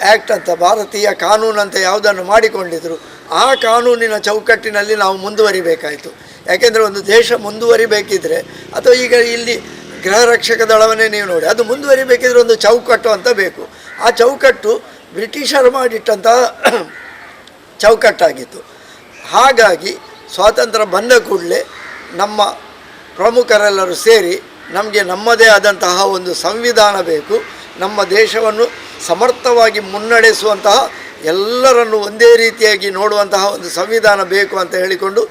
Speaker 11: ಆ್ಯಕ್ಟ್ ಅಂತ, ಭಾರತೀಯ ಕಾನೂನು ಅಂತ ಯಾವುದನ್ನು ಮಾಡಿಕೊಂಡಿದ್ದರು, ಆ ಕಾನೂನಿನ ಚೌಕಟ್ಟಿನಲ್ಲಿ ನಾವು ಮುಂದುವರಿಬೇಕಾಯಿತು. ಯಾಕೆಂದರೆ ಒಂದು ದೇಶ ಮುಂದುವರಿಬೇಕಿದ್ರೆ, ಅಥವಾ ಈಗ ಇಲ್ಲಿ ಗೃಹ ರಕ್ಷಕ ದಳವನ್ನೇ ನೀವು ನೋಡಿ, ಅದು ಮುಂದುವರಿಬೇಕಿದ್ರೆ ಒಂದು ಚೌಕಟ್ಟು ಅಂತ ಬೇಕು. ಆ ಚೌಕಟ್ಟು ಬ್ರಿಟಿಷರು ಮಾಡಿಟ್ಟಂತಹ ಚೌಕಟ್ಟಾಗಿತ್ತು. ಹಾಗಾಗಿ ಸ್ವಾತಂತ್ರ್ಯ ಬಂದ ಕೂಡಲೇ ನಮ್ಮ ಪ್ರಮುಖರೆಲ್ಲರೂ ಸೇರಿ ನಮಗೆ ನಮ್ಮದೇ ಆದಂತಹ ಒಂದು ಸಂವಿಧಾನ ಬೇಕು, ನಮ್ಮ ದೇಶವನ್ನು ಸಮರ್ಥವಾಗಿ ಮುನ್ನಡೆಸುವಂತಹ, ಎಲ್ಲರನ್ನು ಒಂದೇ ರೀತಿಯಾಗಿ ನೋಡುವಂತಹ ಒಂದು ಸಂವಿಧಾನ ಬೇಕು ಅಂತ ಹೇಳಿಕೊಂಡು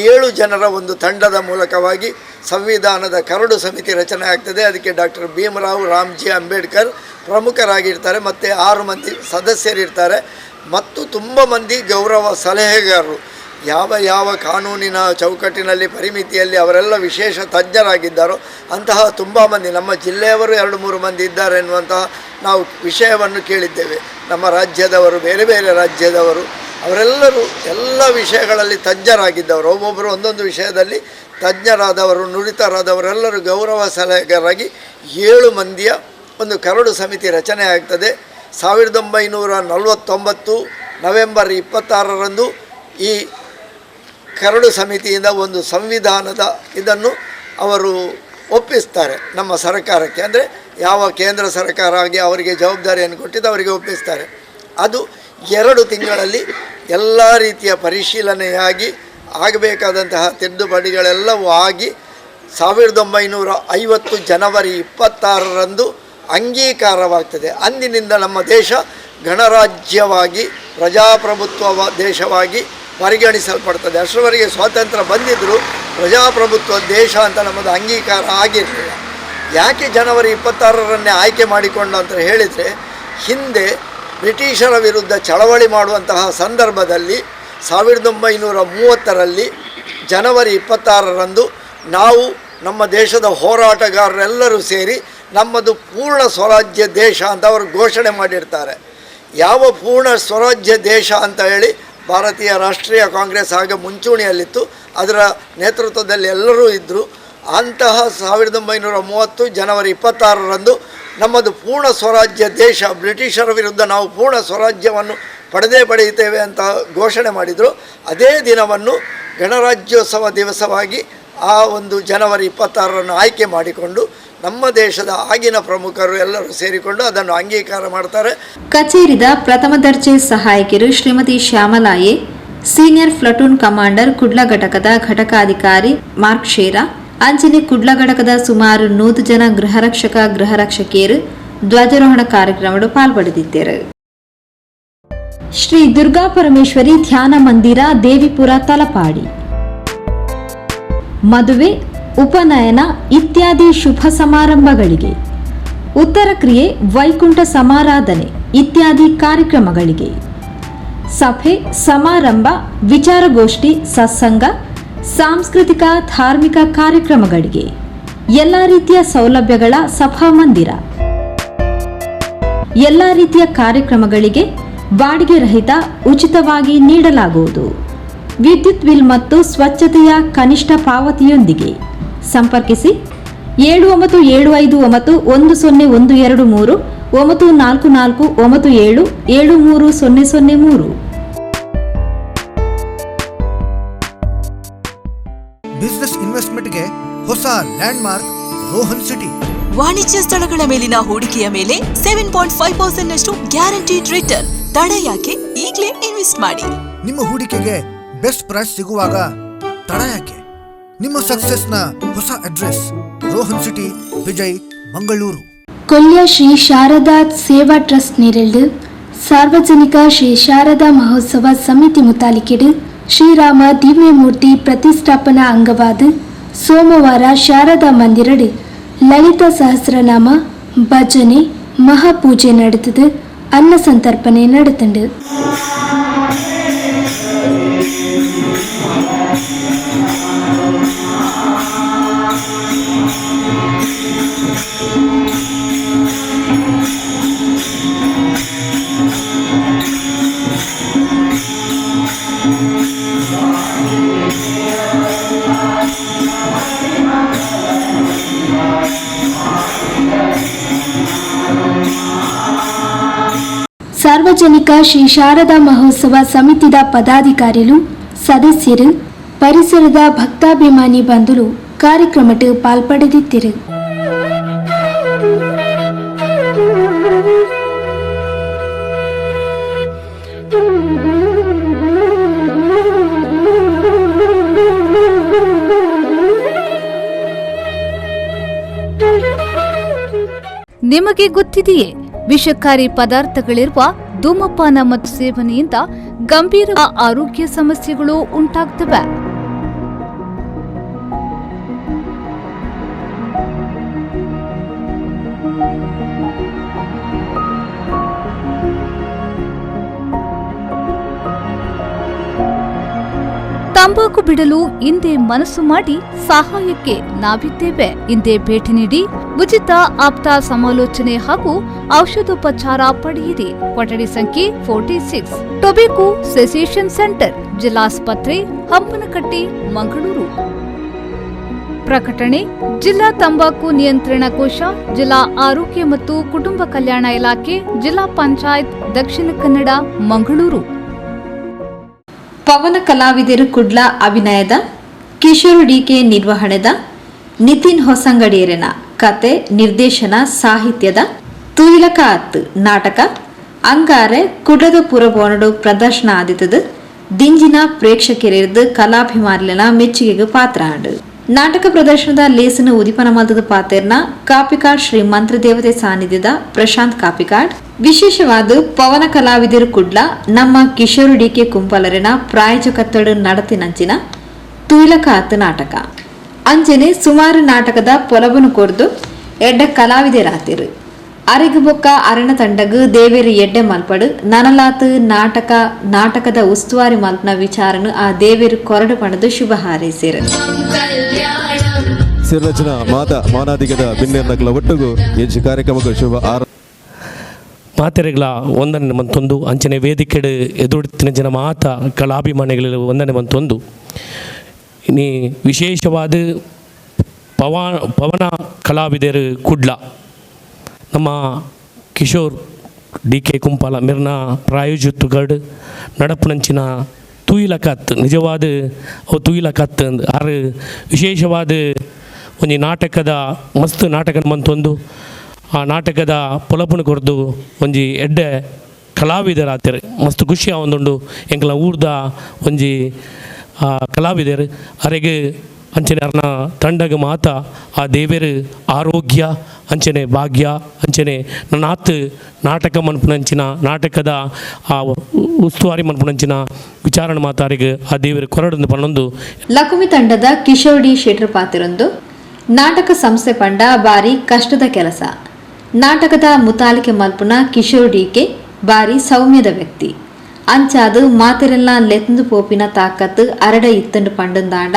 Speaker 11: 7 ಜನರ ಒಂದು ತಂಡದ ಮೂಲಕವಾಗಿ ಸಂವಿಧಾನದ ಕರಡು ಸಮಿತಿ ರಚನೆ ಆಗ್ತದೆ. ಅದಕ್ಕೆ ಡಾಕ್ಟರ್ ಭೀಮರಾವ್ ರಾಮ್ಜಿ ಅಂಬೇಡ್ಕರ್ ಪ್ರಮುಖರಾಗಿರ್ತಾರೆ, ಮತ್ತು 6 ಮಂದಿ ಸದಸ್ಯರಿರ್ತಾರೆ, ಮತ್ತು ತುಂಬ ಮಂದಿ ಗೌರವ ಸಲಹೆಗಾರರು, ಯಾವ ಯಾವ ಕಾನೂನಿನ ಚೌಕಟ್ಟಿನಲ್ಲಿ ಪರಿಮಿತಿಯಲ್ಲಿ ಅವರೆಲ್ಲ ವಿಶೇಷ ತಜ್ಞರಾಗಿದ್ದಾರೋ ಅಂತಹ ತುಂಬ ಮಂದಿ, ನಮ್ಮ ಜಿಲ್ಲೆಯವರು 2-3 ಮಂದಿ ಇದ್ದಾರೆ ಎನ್ನುವಂತಹ ನಾವು ವಿಷಯವನ್ನು ಕೇಳಿದ್ದೇವೆ. ನಮ್ಮ ರಾಜ್ಯದವರು, ಬೇರೆ ಬೇರೆ ರಾಜ್ಯದವರು, ಅವರೆಲ್ಲರೂ ಎಲ್ಲ ವಿಷಯಗಳಲ್ಲಿ ತಜ್ಞರಾಗಿದ್ದವರು, ಒಬ್ಬೊಬ್ಬರು ಒಂದೊಂದು ವಿಷಯದಲ್ಲಿ ತಜ್ಞರಾದವರು, ನುರಿತರಾದವರೆಲ್ಲರೂ ಗೌರವ ಸಲಹೆಗಾರರಾಗಿ 7 ಮಂದಿಯ ಒಂದು ಕರಡು ಸಮಿತಿ ರಚನೆ ಆಗ್ತದೆ. 1949 ನವೆಂಬರ್ 26ರಂದು ಈ ಕರಡು ಸಮಿತಿಯಿಂದ ಒಂದು ಸಂವಿಧಾನದ ಇದನ್ನು ಅವರು ಒಪ್ಪಿಸ್ತಾರೆ ನಮ್ಮ ಸರ್ಕಾರಕ್ಕೆ. ಅಂದರೆ ಯಾವ ಕೇಂದ್ರ ಸರ್ಕಾರ ಆಗಿ ಅವರಿಗೆ ಜವಾಬ್ದಾರಿಯನ್ನು ಕೊಟ್ಟಿದ್ದು ಅವರಿಗೆ ಒಪ್ಪಿಸ್ತಾರೆ. ಅದು 2 ತಿಂಗಳಲ್ಲಿ ಎಲ್ಲ ರೀತಿಯ ಪರಿಶೀಲನೆಯಾಗಿ ಆಗಬೇಕಾದಂತಹ ತಿದ್ದುಪಡಿಗಳೆಲ್ಲವೂ ಆಗಿ 1950 ಜನವರಿ 26ರಂದು ಅಂಗೀಕಾರವಾಗ್ತದೆ. ಅಂದಿನಿಂದ ನಮ್ಮ ದೇಶ ಗಣರಾಜ್ಯವಾಗಿ, ಪ್ರಜಾಪ್ರಭುತ್ವ ದೇಶವಾಗಿ ಪರಿಗಣಿಸಲ್ಪಡ್ತದೆ. ಅಷ್ಟರವರೆಗೆ ಸ್ವಾತಂತ್ರ್ಯ ಬಂದಿದ್ದರೂ ಪ್ರಜಾಪ್ರಭುತ್ವ ದೇಶ ಅಂತ ನಮ್ಮದು ಅಂಗೀಕಾರ ಆಗಿರಲಿಲ್ಲ. ಯಾಕೆ ಜನವರಿ 26ರನ್ನೇ ಆಯ್ಕೆ ಮಾಡಿಕೊಂಡು ಅಂತ ಹೇಳಿದರೆ, ಹಿಂದೆ ಬ್ರಿಟಿಷರ ವಿರುದ್ಧ ಚಳವಳಿ ಮಾಡುವಂತಹ ಸಂದರ್ಭದಲ್ಲಿ 1930ರಲ್ಲಿ ಜನವರಿ 26ರಂದು ನಾವು ನಮ್ಮ ದೇಶದ ಹೋರಾಟಗಾರರೆಲ್ಲರೂ ಸೇರಿ ನಮ್ಮದು ಪೂರ್ಣ ಸ್ವರಾಜ್ಯ ದೇಶ ಅಂತ ಅವರು ಘೋಷಣೆ ಮಾಡಿರ್ತಾರೆ. ಯಾವ ಪೂರ್ಣ ಸ್ವರಾಜ್ಯ ದೇಶ ಅಂತ ಹೇಳಿ ಭಾರತೀಯ ರಾಷ್ಟ್ರೀಯ ಕಾಂಗ್ರೆಸ್ ಆಗ ಮುಂಚೂಣಿಯಲ್ಲಿತ್ತು, ಅದರ ನೇತೃತ್ವದಲ್ಲಿ ಎಲ್ಲರೂ ಇದ್ದರು. ಅಂತಹ 1930 ಜನವರಿ 26ರಂದು ನಮ್ಮದು ಪೂರ್ಣ ಸ್ವರಾಜ್ಯ ದೇಶ, ಬ್ರಿಟಿಷರ ವಿರುದ್ಧ ನಾವು ಪೂರ್ಣ ಸ್ವರಾಜ್ಯವನ್ನು ಪಡೆದೇ ಪಡೆಯುತ್ತೇವೆ ಅಂತ ಘೋಷಣೆ ಮಾಡಿದರು. ಅದೇ ದಿನವನ್ನು ಗಣರಾಜ್ಯೋತ್ಸವ ದಿವಸವಾಗಿ ಆ ಒಂದು ಜನವರಿ 26ರನ್ನು ಆಯ್ಕೆ ಮಾಡಿಕೊಂಡು ನಮ್ಮ ದೇಶದ ಆಗಿನ ಪ್ರಮುಖರು ಎಲ್ಲರೂ ಸೇರಿಕೊಂಡು ಅದನ್ನು ಅಂಗೀಕಾರ ಮಾಡ್ತಾರೆ.
Speaker 3: ಕಚೇರಿದ ಪ್ರಥಮ ದರ್ಜೆ ಸಹಾಯಕಿಯರು Shrimati Shyamala A, senior platoon commander Kudla ಘಟಕದ ಘಟಕಾಧಿಕಾರಿ ಮಾರ್ಕ್ ಶೇರಾ, ಅಂಚನೆ ಕುಡ್ಲ ಘಟಕದ ಸುಮಾರು 100 ಜನ ಗೃಹರಕ್ಷಕ ಗೃಹರಕ್ಷಕಿಯರು ಧ್ವಜಾರೋಹಣ ಕಾರ್ಯಕ್ರಮದ ಪಾಲ್ಪಡೆದಿದ್ದರು. ಶ್ರೀ ದುರ್ಗಾ ಪರಮೇಶ್ವರಿ ಧ್ಯಾನ ಮಂದಿರ, ದೇವಿಪುರ, ತಲಪಾಡಿ. ಮದುವೆ, ಉಪನಯನ ಇತ್ಯಾದಿ ಶುಭ ಸಮಾರಂಭಗಳಿಗೆ, ಉತ್ತರ ಕ್ರಿಯೆ, ವೈಕುಂಠ ಸಮಾರಾಧನೆ ಇತ್ಯಾದಿ ಕಾರ್ಯಕ್ರಮಗಳಿಗೆ, ಸಭೆ ಸಮಾರಂಭ, ವಿಚಾರಗೋಷ್ಠಿ, ಸತ್ಸಂಗ, ಸಾಂಸ್ಕೃತಿಕ ಧಾರ್ಮಿಕ ಕಾರ್ಯಕ್ರಮಗಳಿಗೆ ಎಲ್ಲ ರೀತಿಯ ಸೌಲಭ್ಯಗಳ ಸಭಾಮಂದಿರ. ಎಲ್ಲ ರೀತಿಯ ಕಾರ್ಯಕ್ರಮಗಳಿಗೆ ಬಾಡಿಗೆ ರಹಿತ ಉಚಿತವಾಗಿ ನೀಡಲಾಗುವುದು. ವಿದ್ಯುತ್ ಬಿಲ್ ಮತ್ತು ಸ್ವಚ್ಛತೆಯ ಕನಿಷ್ಠ ಪಾವತಿಯೊಂದಿಗೆ ಸಂಪರ್ಕಿಸಿ 7975 91023, 94497 73003.
Speaker 12: ಬಿಸ್ನೆಸ್ ಇನ್ವೆಸ್ಟ್ಮೆಂಟ್ಗೆ ಹೊಸ ಲ್ಯಾಂಡ್ಮಾರ್ಕ್ ರೋಹನ್ ಸಿಟಿ.
Speaker 13: ವಾಣಿಜ್ಯ ಸ್ಥಳಗಳ ಮೇಲಿನ ಹೂಡಿಕೆಯ ಮೇಲೆ 7.5% ನಷ್ಟು ಗ್ಯಾರಂಟಿಡ್ ರಿಟರ್ನ್. ತಡ ಯಾಕೆ? ಈಗಲೇ ಇನ್ವೆಸ್ಟ್ ಮಾಡಿ.
Speaker 12: ನಿಮ್ಮ ಹೂಡಿಕೆಗೆ ಬೆಸ್ಟ್ ಪ್ರೈಸ್ ಸಿಗುವಾಗ ತಡ ಯಾಕೆ? ನಿಮ್ಮ ಸಕ್ಸೆಸ್ನ ಹೊಸ ಅಡ್ರೆಸ್ ರೋಹನ್ ಸಿಟಿ, ವಿಜಯ್, ಮಂಗಳೂರು.
Speaker 14: ಕೊಲ್ಯ ಶ್ರೀ ಶಾರದಾ ಸೇವಾ ಟ್ರಸ್ಟ್ ನಿರಲ್ಡು ಸಾರ್ವಜನಿಕ ಶ್ರೀ ಶಾರದಾ ಮಹೋತ್ಸವ ಸಮಿತಿ ಮುತಾಲಿಕೆಡು ಶ್ರೀರಾಮ ದಿವ್ಯಮೂರ್ತಿ ಪ್ರತಿಷ್ಠಾಪನಾ ಅಂಗವಾದ ಸೋಮವಾರ ಶಾರದಾ ಮಂದಿರಡು ಲಲಿತ ಸಹಸ್ರನಾಮ ಭಜನೆ ಮಹಾಪೂಜೆ ನಡೆತದು ಅನ್ನ ಸಂತರ್ಪಣೆ ನಡೆತಂಡು. ಸಾರ್ವಜನಿಕ ಶ್ರೀ ಶಾರದಾ ಮಹೋತ್ಸವ ಸಮಿತಿದ ಪದಾಧಿಕಾರಿಲು, ಸದಸ್ಯರು, ಪರಿಸರದ ಭಕ್ತಾಭಿಮಾನಿ ಬಂಧುಲು ಕಾರ್ಯಕ್ರಮಕ್ಕೆ ಪಾಲ್ಪಡೆದಿದ್ದರು.
Speaker 15: ನಿಮಗೆ ಗೊತ್ತಿದೆಯೇ, ವಿಷಕಾರಿ ಪದಾರ್ಥಗಳಿರುವ ಧೂಮಪಾನ ಮತ್ತು ಸೇವನೆಯಿಂದ ಗಂಭೀರ ಆರೋಗ್ಯ ಸಮಸ್ಯೆಗಳು ಉಂಟಾಗ್ತವೆ. ತಂಬಾಕು ಬಿಡಲು ಇಂದೇ ಮನಸ್ಸು ಮಾಡಿ ಸಹಾಯಕ್ಕೆ ನಾವಿದ್ದೇವೆ. ಇಂದೇ ಭೇಟಿ ನೀಡಿ ಉಚಿತ ಆಪ್ತ ಸಮಾಲೋಚನೆ ಹಾಗೂ ಔಷಧೋಪಚಾರ ಪಡೆಯಿರಿ. ಕೊಠಡಿ ಸಂಖ್ಯೆ 46, tobacco cessation centre, ಜಿಲ್ಲಾಸ್ಪತ್ರೆ, ಹಂಪನಕಟ್ಟಿ, ಮಂಗಳೂರು. ಪ್ರಕಟಣೆ: ಜಿಲ್ಲಾ ತಂಬಾಕು ನಿಯಂತ್ರಣ ಕೋಶ, ಜಿಲ್ಲಾ ಆರೋಗ್ಯ ಮತ್ತು ಕುಟುಂಬ ಕಲ್ಯಾಣ ಇಲಾಖೆ, ಜಿಲ್ಲಾ ಪಂಚಾಯತ್, ದಕ್ಷಿಣ ಕನ್ನಡ, ಮಂಗಳೂರು.
Speaker 3: ಪವನ ಕಲಾವಿದರು ಕುಡ್ಲ ಅಭಿನಯದ, ಕಿಶೋರ್ ಡಿಕೆ ನಿರ್ವಹಣೆದ, ನಿತಿನ್ ಹೊಸಂಗಡಿಯರನ ಕತೆ ನಿರ್ದೇಶನ ಸಾಹಿತ್ಯದ ತುಯಿಲಕ ಅತ್ತು ನಾಟಕ ಅಂಗಾರೆ ಕುಡ್ಲದ ಪುರಭವನಡು ಪ್ರದರ್ಶನ ಆದಿತದು ದಿಂಜಿನ ಪ್ರೇಕ್ಷಕರಿದ್ದು ಕಲಾಭಿಮಾನಿಗಳ ಮೆಚ್ಚುಗೆಗೆ ಪಾತ್ರ ಆಂಡು. ನಾಟಕ ಪ್ರದರ್ಶನದ ಲೇಸನ ಉದಿಪನ ಮಲ್ತದ ಪಾತೆರ್ನ ಕಾಪಿಕಾಡ್ ಶ್ರೀ ಮಂತ್ರದೇವತೆ ಸಾನ್ನಿಧ್ಯದ ಪ್ರಶಾಂತ್ ಕಾಪಿಕಾಡ್. ವಿಶೇಷವಾದ ಪವನ ಕಲಾವಿದರು ಕುಡ್ಲ ನಮ್ಮ ಕಿಶೋರ್ ಡಿಕೆ ಕುಂಪಲರಿನ ಪ್ರಾಯೋಜಕತ್ತಡು ನಡತಿನಂಚಿನ ತುಯಿಲಕ ಅತ್ತು ನಾಟಕ ಅಂಜನೆ ಸುಮಾರು ನಾಟಕದ ಪೊಲಬನು ಕೊರ್ದು ಎಡ್ಡ ಕಲಾವಿದರಾತಿರು. ಅರಿಗು ಬೊಕ್ಕ ಅರಣ ತಂಡಗು ದೇವೇರು ಎಡ್ಡೆ ಮಲ್ಪಡು ನನಲಾತು ನಾಟಕ ನಾಟಕದ ಉಸ್ತುವಾರಿ ಮಲ್ಪನ ವಿಚಾರನು ಆ ದೇವೇರು ಕೊರಡು ಪಡೆದು ಶುಭ ಹಾರೈಸಿರು.
Speaker 16: ಸಿರಚನಾ ಮಾತಾ ಮಾನಾಧಿಕದ ಬಿನ್ನೆರ್ನಕಲ ಒಟ್ಟುಗು ಎಂಚು ಕಾರ್ಯಕ್ರಮಕ್ಕೆ ಶುಭ ಆರ
Speaker 17: ಮಾತೆರೆಗಳ ಒಂದನೆ ಮಂತೊಂದು ಅಂಚನೆ ವೇದಿಕೆಡು ಎದುರುತ್ತಿನ ಜನ ಮಾತ ಕಲಾಭಿಮಾನಿಗಳ ಒಂದನೆ ಮಂತೊಂದು ಇನಿ ವಿಶೇಷವಾದ ಪವನ ಕಲಾವಿದರು ಕುಡ್ಲ ನಮ್ಮ ಕಿಶೋರ್ ಡಿ ಕೆ ಕುಂಪಾಲ ಮಿರ್ನ ಪ್ರಾಯೋಜಿತುಗಡ್ ನಡಪುನಂಚಿನ ತೂಯಿಲಕತ್ ನಿಜವಾದ ಅವು ತೂಯಿಲಕತ್ ಅಂದ್ ಆರು ವಿಶೇಷವಾದ ಒಂಜಿ ನಾಟಕದ ಮಸ್ತ್ ನಾಟಕ ಮಂತೊಂದು ಆ ನಾಟಕದ ಪೊಲಪುನ ಕೊರ್ದು ಒಂಜಿ ಎಡ್ಡೆ ಕಲಾವಿದರಾತಿರು. ಮಸ್ತ್ ಖುಷಿ ಆವೊಂದುಂಡು ಎಂಕಲ ಊರ್ದ ಒಂಜಿ ಕಲಾವಿದರು ಅರೆಗೆ ಅಂಚನೆ ಅರ್ನ ತಂಡಗ ಮಾತ ಆ ದೇವೇರು ಆರೋಗ್ಯ ಅಂಚನೆ ಭಾಗ್ಯ ಅಂಚನೆ ನನ್ನಾತ್ ನಾಟಕ ಮನ್ಪುನಂಚಿನ ನಾಟಕದ ಆ ಉಸ್ತುವಾರಿ ಮನ್ಪುನಂಚಿನ ವಿಚಾರಣೆ ಮಾತಾರಿಗೆ ಆ ದೇವೇರು ಕೊರಡಂದು ಪನ್ನೊಂದು.
Speaker 3: ಲಕುಮಿ ತಂಡದ ಕಿಶೋರ್ ಡಿ ಶೆಟ್ರ್ ಪಾತಿರೊಂದು ನಾಟಕ ಸಂಸ್ಥೆ ಪಂಡ ಬಾರಿ ಕಷ್ಟದ ಕೆಲಸ. ನಾಟಕದ ಮುತಾಲಿಕೆ ಮಲ್ಪುನ ಕಿಶೋರ್ ಡಿಕೆ ಬಾರಿ ಸೌಮ್ಯದ ವ್ಯಕ್ತಿ. ಅಂಚಾದು ಮಾತೆರೆಲ್ಲ ಲೆತ್ತಂದು ಪೋಪಿನ ತಾಕತ್ತು ಅರಡ ಇತ್ತಂಡು ಪಂಡಂದಾಂಡ